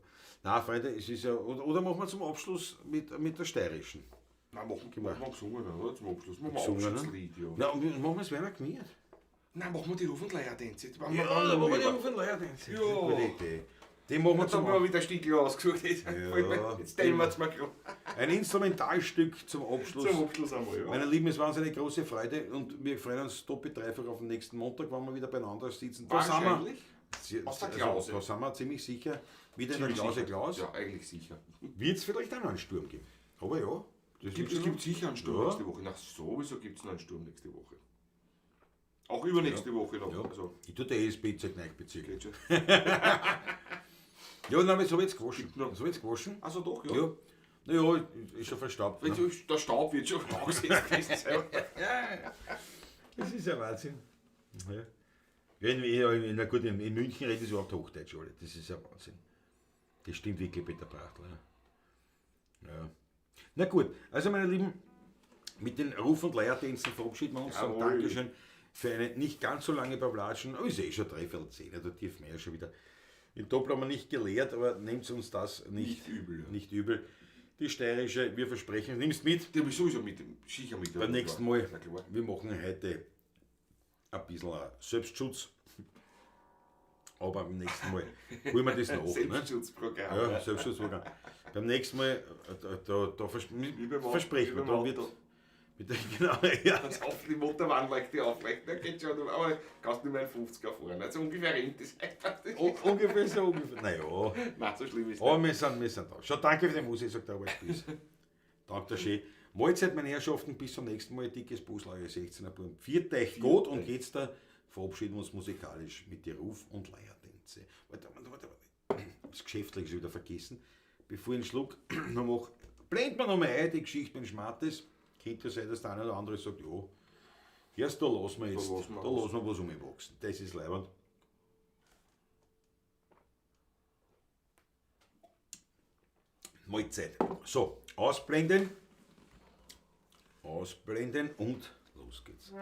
Na, Freunde, es ist ja. Oder machen wir zum Abschluss mit der steirischen. Nein, machen wir gesungen, oder? Zum Abschluss. Machen wir Gesungen, ne? Abschlusslied, ja. Na, und machen wir es Werner Gmiert. Nein, machen wir die Ruf- und Leiertänze. Ja, Ja, da machen wir die Ruf- und Leiertänze. Ja. Das ist eine gute Idee. Die machen wir Jetzt haben zum wir wieder Stickel ausgesucht. Ja. Jetzt stellen wir es mal gerade Ein Instrumentalstück zum Abschluss. zum Abschluss einmal. Ja. Meine Lieben, es war uns eine große Freude und wir freuen uns doppelt dreifach auf den nächsten Montag, wenn wir wieder beieinander sitzen. Da sind wir, Wahrscheinlich. Aus der Klause. Also, da sind wir ziemlich sicher, wieder in der Ziemlich Klause sicher. Klaus. Ja, eigentlich sicher. Wird es vielleicht auch noch einen Sturm geben. Aber ja, das Es gibt sicher einen Sturm Ja. nächste Woche. Na, sowieso gibt es noch einen Sturm nächste Woche. Auch übernächste Woche noch. Ja. Also, Ich tue der ESB Bezirk. geht schon. Ja, nein, das habe ich jetzt gewaschen. Gibt noch. Das habe ich jetzt gewaschen. Also doch, ja. Ja. Naja, ist schon verstaubt. Wenn Ne? Der Staub wird schon angesetzt gewesen sein. Das ist ja Wahnsinn. Ja. Ja, na gut, in München reden sie überhaupt Hochdeutsch alle. Das ist ja Wahnsinn. Das stimmt wirklich, Peter Brachtl. Ja. Ja. Na gut, also meine Lieben, mit den Ruf- und Leiertänzen verabschieden wir uns. Sagen Dankeschön für eine nicht ganz so lange Pavlatschen. Oh, ist eh schon 9:45, da dürfen wir ja schon wieder. Den Doppel haben wir nicht gelehrt, aber nehmt uns das nicht übel. Ja. Nicht übel. Die steirische, wir versprechen, nimmst mit. Die habe ich sowieso mit, sicher mit. Beim nächsten Mal, wir machen heute ein bisschen Selbstschutz. Aber beim nächsten Mal holen wir das nach. Selbstschutzprogramm. Ne? Ja, Selbstschutzprogramm. Beim nächsten Mal, da versprechen wir, da wird. Mit, genau, ja. Dann auf die Motorwand leicht die aufleicht. Da geht schon, aber kannst nicht mehr einen 50er fahren. Also ungefähr rennt das einfach. Ungefähr so, ungefähr. Naja. Nein, so schlimm ist das. Aber wir sind da. Schon danke für die Musik, sagt der Albert Spieß. Danke schön. Mahlzeit, meine Herrschaften, bis zum nächsten Mal. Dickes Busl, euer 16er Buben. Viert euch gut und jetzt da verabschieden wir uns musikalisch mit den Ruf- und Leiertänze. Warte, warte, warte, warte. Das Geschäftliche schon wieder vergessen. Bevor ich einen Schluck noch mache, blend mir noch mal ein, die Geschichte mit dem Schmattes. Könnte ja sein, dass der eine oder andere sagt, ja, erst da lassen wir jetzt, da lassen wir was umwachsen. Das ist leibend. Mahlzeit. So, ausblenden. Ausblenden und los geht's.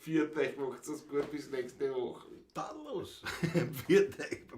Viert euch, macht's es gut, bis nächste Woche. Tadellos. Viert euch.